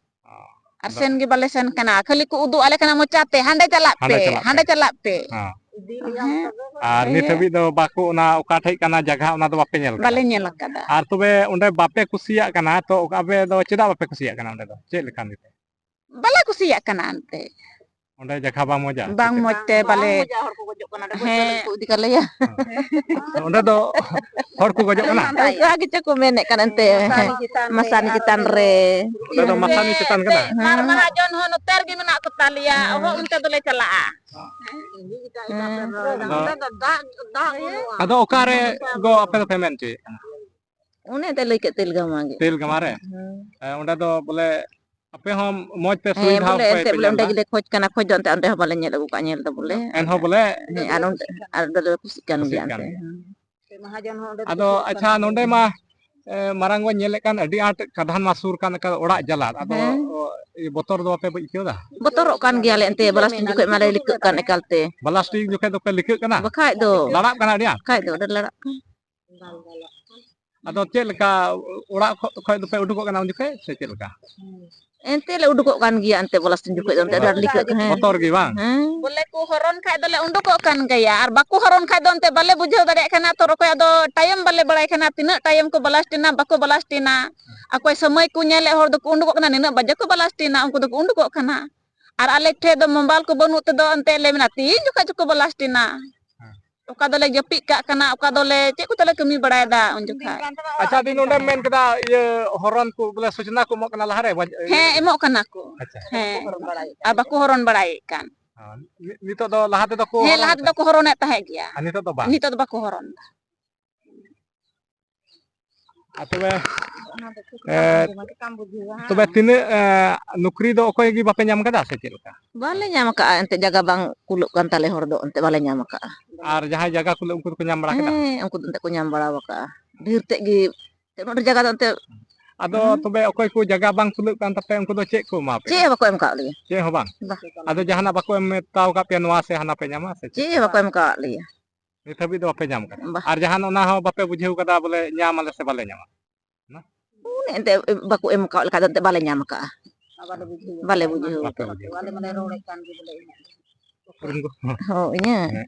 ᱚ, ᱟᱨ ᱟᱫᱚ ᱥᱮᱱ ᱜᱮ ᱵᱟᱞᱮ ᱥᱮᱱ ᱠᱟᱱᱟ, ᱠᱷᱟᱹᱞᱤ ᱠᱚ ᱩᱫᱩᱜ ᱟᱞᱮ ᱠᱟᱱᱟ ᱢᱚᱪᱟᱛᱮ, "ᱦᱟᱸᱰᱮ ᱪᱟᱞᱟᱜ ᱦᱟᱸᱰᱮ ᱯᱮ, ᱪᱟᱞᱟᱜ ᱯᱮ᱾ ᱦᱟᱸᱰᱮ ᱪᱟᱞᱟᱜ ᱯᱮ᱾" ᱦᱚᱸ᱾ ᱦᱮᱸ᱾ ᱟᱨ ᱱᱤᱛ ᱦᱟᱹᱵᱤᱡ ᱫᱚ ᱵᱟᱠᱚ, ᱚᱱᱟ ᱚᱠᱟ ᱴᱷᱮᱡ ᱠᱟᱱᱟ ᱡᱟᱭᱜᱟ, ᱚᱱᱟ ᱫᱚ ᱵᱟᱯᱮ ᱧᱮᱞ ᱠᱟᱫᱟ? ᱵᱟᱞᱮ ᱧᱮᱞ ᱟᱠᱟᱫᱟ᱾ ᱟᱨ ᱛᱚᱵᱮ ᱚᱸᱰᱮ ᱵᱟᱯᱮ ᱠᱩᱥᱤᱭᱟᱜ ᱠᱟᱱᱟ, ᱛᱚ ᱟᱯᱮ ᱫᱚ ᱪᱮᱫᱟᱜ ᱵᱟᱯᱮ ᱠᱩᱥᱤᱭᱟᱜ ᱠᱟᱱᱟ ᱚᱸᱰᱮ ᱫᱚ? ᱪᱮᱫ ᱞᱮᱠᱟ ᱱᱤᱛ? ᱵᱟᱞᱮ ᱠᱩᱥᱤᱭᱟᱜ ᱠᱟᱱᱟ ᱮᱱᱛᱮ᱾ ᱚᱸᱰᱮ ᱡᱟᱭᱜᱟ ᱵᱟᱝ ᱢᱚᱡᱟ? ᱵᱟᱝ ᱢᱚᱡᱽ ᱛᱮ ᱵᱟᱞᱮ, ᱦᱮᱸ᱾ ᱠᱚ ᱤᱫᱤ ᱠᱟᱞᱮᱭᱟ᱾ ᱚᱸᱰᱮ ᱫᱚ ᱦᱚᱲ ᱠᱚ ᱜᱚᱡᱚᱜ ᱠᱟᱱᱟ? ᱚᱱᱠᱟ ᱜᱮᱪᱚ ᱠᱚ ᱢᱮᱱᱮᱫ ᱠᱟᱱ ᱮᱱᱛᱮ᱾ ᱢᱟᱥᱟᱱᱤ ᱪᱮᱛᱟᱱ ᱨᱮ᱾ ᱚᱸᱰᱮ ᱫᱚ ᱢᱟᱥᱟᱱᱤ ᱪᱮᱛᱟᱱ ᱠᱟᱱᱟ? ᱦᱮᱸ᱾ ᱢᱟᱨ ᱢᱟᱦᱟᱡᱚᱱ ᱦᱚᱸ ᱱᱚᱛᱮ ᱨᱮᱜᱮ ᱢᱮᱱᱟᱜ ᱠᱚ ᱛᱟᱞᱮᱭᱟ, ᱚᱦᱚ ᱚᱱᱛᱮ ᱫᱚᱞᱮ ᱪᱟᱞᱟᱜᱼᱟ᱾ ᱦᱮᱸ᱾ ᱟᱫᱚ, ᱟᱫᱚ ᱚᱠᱟᱨᱮ ᱜᱚ ᱟᱯᱮ ᱫᱚᱯᱮ ᱢᱮᱱ ᱦᱚᱪᱚᱭᱮᱫ ᱠᱟᱱᱟ? ᱚᱱᱮ ᱮᱱᱛᱮ ᱞᱟᱹᱭ ᱠᱮᱫ ᱛᱮᱞᱜᱟᱢᱟ ᱜᱮ᱾ ᱛᱮᱞᱜᱟᱢᱟ ᱨᱮ? ᱦᱮᱸ᱾ ᱦᱮᱸ, ᱚᱸᱰᱮ ᱫᱚ ᱵᱚᱞᱮ ᱟᱯᱮ ᱦᱚᱸ ᱢᱚᱡᱽ ᱛᱮ ᱦᱮᱸ, ᱥᱩᱵᱤᱫᱷᱟ ᱵᱚᱞᱮ ᱚᱠᱚᱭ ᱮᱱᱛᱮ ᱯᱮ ᱵᱚᱞᱮ ᱧᱮᱞ ᱚᱸᱰᱮ ᱮᱫᱟ? ᱜᱮᱞᱮ ᱠᱷᱚᱡᱽ ᱠᱟᱱᱟ, ᱠᱷᱚᱡᱽ ᱫᱚ ᱮᱱᱛᱮ ᱚᱸᱰᱮ ᱦᱚᱸ ᱵᱟᱞᱮ ᱧᱮᱞ ᱟᱹᱜᱩ ᱠᱟᱜᱼᱟ, ᱧᱮᱞ ᱫᱚ ᱵᱚᱞᱮ᱾ ᱮᱱᱦᱚᱸ ᱵᱚᱞᱮ ᱦᱮᱸ, ᱟᱨ ᱚᱸᱰᱮ, ᱟᱨ ᱚᱸᱰᱮ ᱫᱚᱞᱮ ᱠᱩᱥᱤᱜ ᱠᱟᱱ ᱠᱩᱥᱤᱜ ᱜᱮᱭᱟ ᱠᱟᱱ ᱮᱱᱛᱮ᱾ ᱜᱮᱭᱟ᱾ ᱦᱮᱸ᱾ ᱟᱫᱚ ᱟᱪᱪᱷᱟ, ᱱᱚᱸᱰᱮ ᱢᱟ, ᱮ, ᱢᱟᱨᱟᱝ ᱵᱚᱱ ᱧᱮᱞᱮᱫ ᱠᱟᱱ ᱟᱹᱰᱤ ᱟᱸᱴ ᱠᱟᱫᱷᱟᱱ ᱢᱟ ᱥᱩᱨ ᱠᱟᱱ ᱮᱠᱟᱞ ᱚᱲᱟᱜ ᱡᱟᱞᱟᱫ᱾ ᱟᱫᱚ, ᱦᱮᱸ᱾ ᱚ, ᱤᱭᱟᱹ, ᱵᱚᱛᱚᱨ ᱫᱚ ᱵᱟᱯᱮ ᱟᱹᱭᱠᱟᱹᱣ ᱮᱫᱟ? ᱵᱚᱛᱚᱨᱚᱜ ᱠᱟᱱ ᱜᱮᱭᱟᱞᱮ ᱮᱱᱛᱮ, ᱵᱞᱟᱥᱴᱤᱝ ᱡᱚᱠᱷᱚᱡ ᱢᱟᱞᱮ ᱞᱤᱠᱟᱹᱜ ᱠᱟᱱ ᱮᱠᱟᱞ ᱛᱮ᱾ ᱵᱞᱟᱥᱴᱤᱝ ᱡᱚᱠᱷᱚᱡ ᱫᱚᱯᱮ ᱞᱤᱠᱟᱹᱜ ᱠᱟᱱᱟ? ᱵᱟᱠᱷᱟᱡ ᱫᱚ᱾ ᱞᱟᱲᱟᱜ ᱠᱟᱱᱟ ᱟᱹᱰᱤ ᱟᱸᱴ? ᱵᱟᱠᱷᱟᱡ ᱫᱚ, ᱟᱹᱰᱤ ᱞᱟᱲᱟᱜ ᱠᱟᱱ᱾ ᱟᱫᱚ ᱪᱮᱫ ᱞᱮᱠᱟ, ᱚᱲᱟᱜ ᱠᱷᱚ-, ᱠᱷᱚᱡ ᱫᱚᱯᱮ ᱩᱰᱩᱠᱚᱜ ᱠᱟᱱᱟ ᱩᱱ ᱡᱚᱠᱷᱮᱡ ᱥᱮ ᱪᱮᱫ ᱞᱮᱠᱟ? ᱮᱱᱛᱮ ᱞᱮ ᱩᱰᱩᱠᱚᱜ ᱠᱟᱱ ᱜᱮᱭᱟ ᱮᱱᱛᱮ, ᱵᱞᱟᱥᱴᱤᱝ ᱡᱚᱠᱷᱚᱡ ᱫᱚ ᱮᱱᱛᱮ ᱟᱹᱰᱤ ᱟᱸᱴ ᱞᱤᱠᱟᱹᱜ ᱠᱟᱱᱟ᱾ ᱵᱚᱛᱚᱨ ᱜᱮ ᱵᱟᱝ? ᱦᱮᱸ᱾ ᱵᱚᱞᱮ ᱠᱚ ᱦᱚᱨᱚᱱ ᱠᱷᱟᱡ ᱫᱚᱞᱮ ᱩᱰᱩᱠᱚᱜ ᱠᱟᱱ ᱜᱮᱭᱟ, ᱟᱨ ᱵᱟᱠᱚ ᱦᱚᱨᱚᱱ ᱠᱷᱟᱡ ᱫᱚ ᱮᱱᱛᱮ ᱵᱟᱞᱮ ᱵᱩᱡᱷᱟᱹᱣ ᱫᱟᱲᱮᱭᱟᱜ ᱠᱟᱱᱟ᱾ ᱛᱚ ᱚᱠᱚᱭᱟᱜ ᱫᱚ ᱴᱟᱭᱤᱢ ᱵᱟᱞᱮ ᱵᱟᱲᱟᱭ ᱠᱟᱱᱟ, ᱛᱤᱱᱟᱹᱜ ᱴᱟᱭᱤᱢ ᱠᱚ ᱵᱞᱟᱥᱴ ᱮᱱᱟ, ᱵᱟᱠᱚ ᱵᱞᱟᱥᱴ ᱮᱱᱟ, ᱚᱠᱚᱭ ᱥᱚᱢᱚᱭ ᱠᱚ ᱧᱮᱞᱮᱫ ᱦᱚᱲ ᱫᱚᱠᱚ ᱩᱰᱩᱠᱚᱜ ᱠᱟᱱᱟ, ᱱᱤᱱᱟᱹᱜ ᱵᱟᱡᱮ ᱠᱚ ᱵᱞᱟᱥᱴ ᱮᱱᱟ, ᱩᱱᱠᱩ ᱫᱚᱠᱚ ᱩᱰᱩᱠᱚᱜ ᱠᱟᱱᱟ᱾ ᱟᱨ ᱟᱞᱮ ᱴᱷᱮᱡ ᱫᱚ ᱢᱳᱵᱟᱭᱤᱞ ᱠᱚ ᱵᱟᱹᱱᱩᱜ ᱛᱮᱫᱚ ᱮᱱᱛᱮ ᱞᱮ ᱢᱮᱱᱟ, ᱛᱤᱱ ᱡᱚᱠᱷᱟᱡ ᱪᱚᱠᱚ ᱵᱞᱟᱥᱴ ᱮᱱᱟ᱾ ᱦᱮᱸ᱾ ᱚᱠᱟ ᱫᱚᱞᱮ ᱡᱟᱹᱯᱤᱫ ᱠᱟᱜ ᱠᱟᱱᱟ, ᱚᱠᱟ ᱫᱚᱞᱮ ᱪᱮᱫ ᱠᱚᱪᱚᱞᱮ ᱠᱟᱹᱢᱤ ᱵᱟᱲᱟᱭᱮᱫᱟ ᱩᱱ ᱡᱚᱠᱷᱟᱡ᱾ ᱟᱪᱪᱷᱟ, ᱫᱤ, ᱱᱚᱰᱮᱢ ᱢᱮᱱ ᱠᱮᱫᱟ, ᱤᱭᱟᱹ, ᱦᱚᱨᱚᱱ ᱠᱚ ᱵᱚᱞᱮ ᱥᱩᱪᱱᱟ ᱠᱚ ᱮᱢᱚᱜ ᱠᱟᱱᱟ ᱞᱟᱦᱟᱨᱮ? ᱵᱟᱡ-, ᱦᱮᱸ, ᱮᱢᱚᱜ ᱠᱟᱱᱟ ᱠᱚ᱾ ᱟᱪᱪᱷᱟ᱾ ᱦᱮᱸ, ᱟᱨ ᱵᱟᱠᱚ ᱦᱚᱨᱚᱱ ᱵᱟᱲᱟᱭᱮᱫ ᱠᱟᱱ᱾ ᱦᱮᱸ, ᱱᱤ-, ᱱᱤᱛᱚᱜ ᱫᱚ, ᱞᱟᱦᱟ ᱛᱮᱫᱚ ᱠᱚ ᱦᱮᱸ, ᱦᱚᱨᱚᱱ ᱞᱟᱦᱟ ᱛᱮᱫᱚ ᱠᱟᱱ? ᱠᱚ ᱦᱚᱨᱚᱱᱮᱫ ᱛᱟᱦᱮᱸᱫ ᱜᱮᱭᱟ᱾ ᱟᱨ ᱱᱤᱛᱚᱜ ᱫᱚ ᱵᱟᱝ? ᱱᱤᱛᱚᱜ ᱫᱚ ᱵᱟᱠᱚ ᱦᱚᱨᱚᱱ ᱮᱫᱟ᱾ ᱟᱨ ᱛᱚᱵᱮ, ᱮ, ᱛᱚᱵᱮ ᱛᱤᱱᱟᱹᱜ, ᱮ, ᱱᱚᱠᱨᱤ ᱫᱚ ᱚᱠᱚᱭ ᱜᱮ ᱵᱟᱯᱮ ᱧᱟᱢ ᱠᱟᱫᱟ ᱥᱮ ᱪᱮᱫ ᱞᱮᱠᱟ? ᱵᱟᱞᱮ ᱧᱟᱢ ᱟᱠᱟᱫᱼᱟ, ᱮᱱᱛᱮᱫ ᱡᱟᱭᱜᱟ ᱵᱟᱝ ᱠᱩᱞᱟᱹᱜ ᱠᱟᱱ ᱛᱟᱞᱮ ᱦᱚᱲ ᱫᱚ, ᱮᱱᱛᱮᱫ ᱵᱟᱞᱮ ᱧᱟᱢ ᱟᱠᱟᱫᱼᱟ᱾ ᱟᱨ ᱡᱟᱦᱟᱸᱭ ᱡᱟᱭᱜᱟ ᱠᱩᱞᱟᱹᱜ, ᱩᱱᱠᱩ ᱫᱚᱠᱚ ᱧᱟᱢ ᱵᱟᱲᱟ ᱠᱮᱫᱟ? ᱦᱮᱸ, ᱩᱱᱠᱩ ᱫᱚ ᱮᱱᱛᱮᱫ ᱠᱚ ᱧᱟᱢ ᱵᱟᱲᱟ ᱟᱠᱟᱫᱼᱟ᱾ ᱰᱷᱮᱨ ᱛᱮᱫ ᱜᱮ, ᱮᱱᱛᱮᱫ ᱩᱱᱟᱹᱜ ᱰᱷᱮᱨ ᱡᱟᱭᱜᱟ ᱫᱚ ᱮᱱᱛᱮᱫ᱾ ᱟᱫᱚ ᱦᱮᱸ᱾ ᱛᱚᱵᱮ ᱚᱠᱚᱭ ᱠᱚ ᱡᱟᱭᱜᱟ ᱵᱟᱝ ᱠᱩᱞᱟᱹᱜ ᱠᱟᱱ ᱛᱟᱯᱮ, ᱩᱱᱠᱩ ᱫᱚ ᱪᱮᱫ ᱠᱚ ᱮᱢᱟ ᱯᱮ ᱪᱮᱫ ᱠᱟᱱᱟ? ᱦᱚᱸ ᱵᱟᱠᱚ ᱮᱢ ᱠᱟᱜ ᱞᱮᱭᱟ᱾ ᱪᱮᱫ ᱦᱚᱸ ᱵᱟᱝ? ᱵᱟ᱾ ᱟᱫᱚ ᱡᱟᱦᱟᱱᱟᱜ ᱵᱟᱠᱚ ᱮᱢ ᱢᱮᱛᱟᱣ ᱟᱠᱟᱫ ᱯᱮᱭᱟ, ᱱᱚᱣᱟ ᱥᱮ ᱦᱟᱱᱟ ᱯᱮ ᱧᱟᱢᱟ ᱥᱮ ᱪᱮᱫ? ᱪᱮᱫ ᱦᱚᱸ ᱵᱟᱠᱚ ᱮᱢ ᱠᱟᱜ ᱞᱮᱭᱟ᱾ ᱱᱤᱛ ᱦᱟᱹᱵᱤᱡ ᱫᱚ ᱵᱟᱯᱮ ᱧᱟᱢ ᱠᱟᱫᱟ? ᱵᱟ᱾ ᱟᱨ ᱡᱟᱦᱟᱱ ᱚᱱᱟ ᱦᱚᱸ ᱵᱟᱯᱮ ᱵᱩᱡᱷᱟᱹᱣ ᱠᱟᱫᱟ ᱵᱚᱞᱮ ᱧᱟᱢ ᱟᱞᱮ ᱥᱮ ᱵᱟᱞᱮ ᱧᱟᱢᱟ? ᱚᱱᱮ ᱮᱱᱛᱮᱫ ᱵᱟᱠᱚ ᱮᱢ ᱟᱠᱟᱫ ᱞᱮᱠᱷᱟᱡ ᱫᱚ ᱮᱱᱛᱮᱫ ᱵᱟᱞᱮ ᱧᱟᱢ ᱟᱠᱟᱫᱼᱟ᱾ ᱵᱟᱞᱮ ᱵᱩᱡᱷᱟᱹᱣ ᱵᱟᱞᱮ ᱠᱟᱫᱟ᱾ ᱵᱩᱡᱷᱟᱹᱣ ᱵᱟᱯᱮ ᱠᱟᱫᱟ᱾ ᱵᱩᱡᱷᱟᱹᱣ ᱠᱟᱫᱟ᱾ ᱩᱯᱨᱩᱢ ᱠᱚ? ᱦᱚᱸ, ᱤᱧᱟᱹᱜ? ᱦᱮᱸ᱾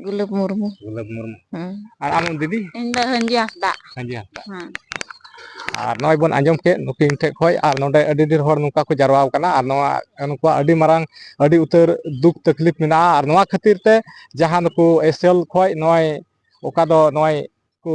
ᱜᱩᱞᱟᱹᱵ ᱢᱩᱨᱢᱩ᱾ ᱜᱩᱞᱟᱹᱵ ᱢᱩᱨᱢᱩ᱾ ᱦᱮᱸ᱾ ᱟᱨ ᱟᱢ ᱫᱤᱫᱤ? ᱤᱧ ᱫᱚ ᱦᱟᱹᱧᱡᱤ ᱦᱟᱸᱥᱫᱟᱜ᱾ ᱦᱟᱹᱧᱡᱤ ᱦᱟᱸᱥᱫᱟᱜ᱾ ᱦᱮᱸ᱾ ᱟᱨ ᱱᱚᱜᱼᱚᱭ ᱵᱚᱱ ᱟᱸᱡᱚᱢ ᱠᱮᱫ ᱱᱩᱠᱤᱱ ᱴᱷᱮᱱ ᱠᱷᱚᱱ, ᱟᱨ ᱱᱚᱰᱮ ᱟᱹᱰᱤ ᱰᱷᱮᱨ ᱦᱚᱲ ᱱᱚᱝᱠᱟ ᱠᱚ ᱡᱟᱨᱣᱟ ᱟᱠᱟᱱᱟ, ᱟᱨ ᱱᱚᱣᱟ ᱱᱩᱠᱩᱣᱟᱜ ᱟᱹᱰᱤ ᱢᱟᱨᱟᱝ, ᱟᱹᱰᱤ ᱩᱛᱟᱹᱨ ᱫᱩᱠ ᱛᱟᱠᱞᱤᱯ ᱢᱮᱱᱟᱜᱼᱟ᱾ ᱟᱨ ᱱᱚᱣᱟ ᱠᱷᱟᱹᱛᱤᱨ ᱛᱮ ᱡᱟᱦᱟᱸ ᱱᱩᱠᱩ ᱮᱥᱮᱞ ᱠᱷᱚᱱ ᱱᱚᱜᱼᱚᱭ ᱚᱠᱟ ᱫᱚ ᱱᱚᱜᱼᱚᱭ ᱠᱚ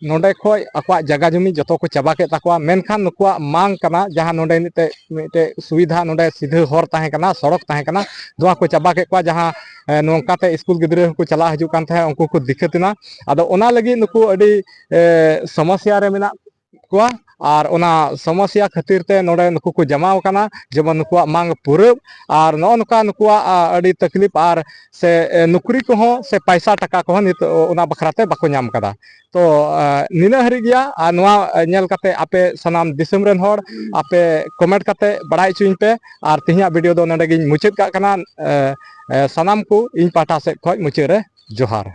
ᱱᱚᱰᱮ ᱠᱷᱚᱱ ᱟᱠᱚᱣᱟᱜ ᱡᱟᱭᱜᱟ ᱡᱚᱢᱤ ᱡᱚᱛᱚ ᱠᱚ ᱪᱟᱵᱟ ᱠᱮᱫ ᱛᱟᱠᱚᱣᱟ, ᱢᱮᱱᱠᱷᱟᱱ ᱱᱩᱠᱩᱣᱟᱜ ᱢᱟᱝ ᱠᱟᱱᱟ, ᱡᱟᱦᱟᱸ ᱱᱚᱰᱮ ᱢᱤᱫᱴᱮᱡ, ᱢᱤᱫᱴᱮᱡ ᱥᱩᱵᱤᱫᱷᱟ, ᱱᱚᱰᱮ ᱥᱤᱫᱷᱟᱹ ᱦᱚᱨ ᱛᱟᱦᱮᱸ ᱠᱟᱱᱟ, ᱥᱚᱲᱚᱠ ᱛᱟᱦᱮᱸ ᱠᱟᱱᱟ, ᱱᱚᱣᱟ ᱠᱚ ᱪᱟᱵᱟ ᱠᱮᱫ ᱠᱚᱣᱟ, ᱡᱟᱦᱟᱸ ᱮ, ᱱᱚᱝᱠᱟᱛᱮ ᱥᱠᱩᱞ ᱜᱤᱫᱽᱨᱟᱹ ᱦᱚᱸᱠᱚ ᱪᱟᱞᱟᱣ ᱦᱤᱡᱩᱜ ᱠᱟᱱ ᱛᱟᱦᱮᱸᱫ, ᱩᱱᱠᱩ ᱠᱚ ᱫᱤᱠᱠᱟᱹᱛ ᱮᱱᱟ᱾ ᱟᱫᱚ ᱚᱱᱟ ᱞᱟᱹᱜᱤᱫ ᱱᱩᱠᱩ ᱟᱹᱰᱤ ᱮ, ᱥᱚᱢᱚᱥᱥᱟ ᱨᱮ ᱢᱮᱱᱟᱜ ᱠᱚᱣᱟ, ᱟᱨ ᱚᱱᱟ ᱥᱚᱢᱚᱥᱥᱟ ᱠᱷᱟᱹᱛᱤᱨ ᱛᱮ ᱱᱚᱰᱮ ᱱᱩᱠᱩ ᱠᱚ ᱡᱟᱢᱟᱣ ᱟᱠᱟᱱᱟ, ᱡᱮᱢᱚᱱ ᱱᱩᱠᱩᱣᱟᱜ ᱢᱟᱝ ᱯᱩᱨᱟᱹᱜ, ᱟᱨ ᱱᱚᱜᱼᱚ ᱱᱚᱝᱠᱟ ᱱᱩᱠᱩᱣᱟᱜ ᱟ, ᱟᱹᱰᱤ ᱛᱟᱠᱞᱤᱯ, ᱟᱨ ᱥᱮ ᱮ, ᱱᱩᱠᱨᱤ ᱠᱚᱦᱚᱸ ᱥᱮ ᱯᱟᱭᱥᱟ ᱴᱟᱠᱟ ᱠᱚᱦᱚᱸ ᱱᱤᱛᱚᱜ ᱚᱱᱟ ᱵᱟᱠᱷᱨᱟ ᱛᱮ ᱵᱟᱠᱚ ᱧᱟᱢ ᱠᱟᱫᱟ᱾ ᱛᱚ ᱟ, ᱱᱤᱱᱟᱹᱜ ᱦᱟᱹᱨᱤᱡ ᱜᱮᱭᱟ᱾ ᱟᱨ ᱱᱚᱣᱟ ᱧᱮᱞ ᱠᱟᱛᱮ ᱟᱯᱮ ᱥᱟᱱᱟᱢ ᱫᱤᱥᱚᱢ ᱨᱮᱱ ᱦᱚᱲ ᱟᱯᱮ ᱠᱚᱢᱮᱱᱴ ᱠᱟᱛᱮ ᱵᱟᱲᱟᱭ ᱦᱚᱪᱚᱧ ᱯᱮ, ᱟᱨ ᱛᱮᱦᱮᱧᱟᱜ ᱵᱷᱤᱰᱤᱭᱳ ᱫᱚ ᱱᱚᱰᱮ ᱜᱤᱧ ᱢᱩᱪᱟᱹᱫ ᱠᱟᱜ ᱠᱟᱱᱟ᱾ ᱮ, ᱮ, ᱥᱟᱱᱟᱢ ᱠᱚ ᱤᱧ ᱯᱟᱦᱴᱟ ᱥᱮᱫ ᱠᱷᱚᱱ ᱢᱩᱪᱟᱹᱫ ᱨᱮ ᱡᱚᱦᱟᱨ᱾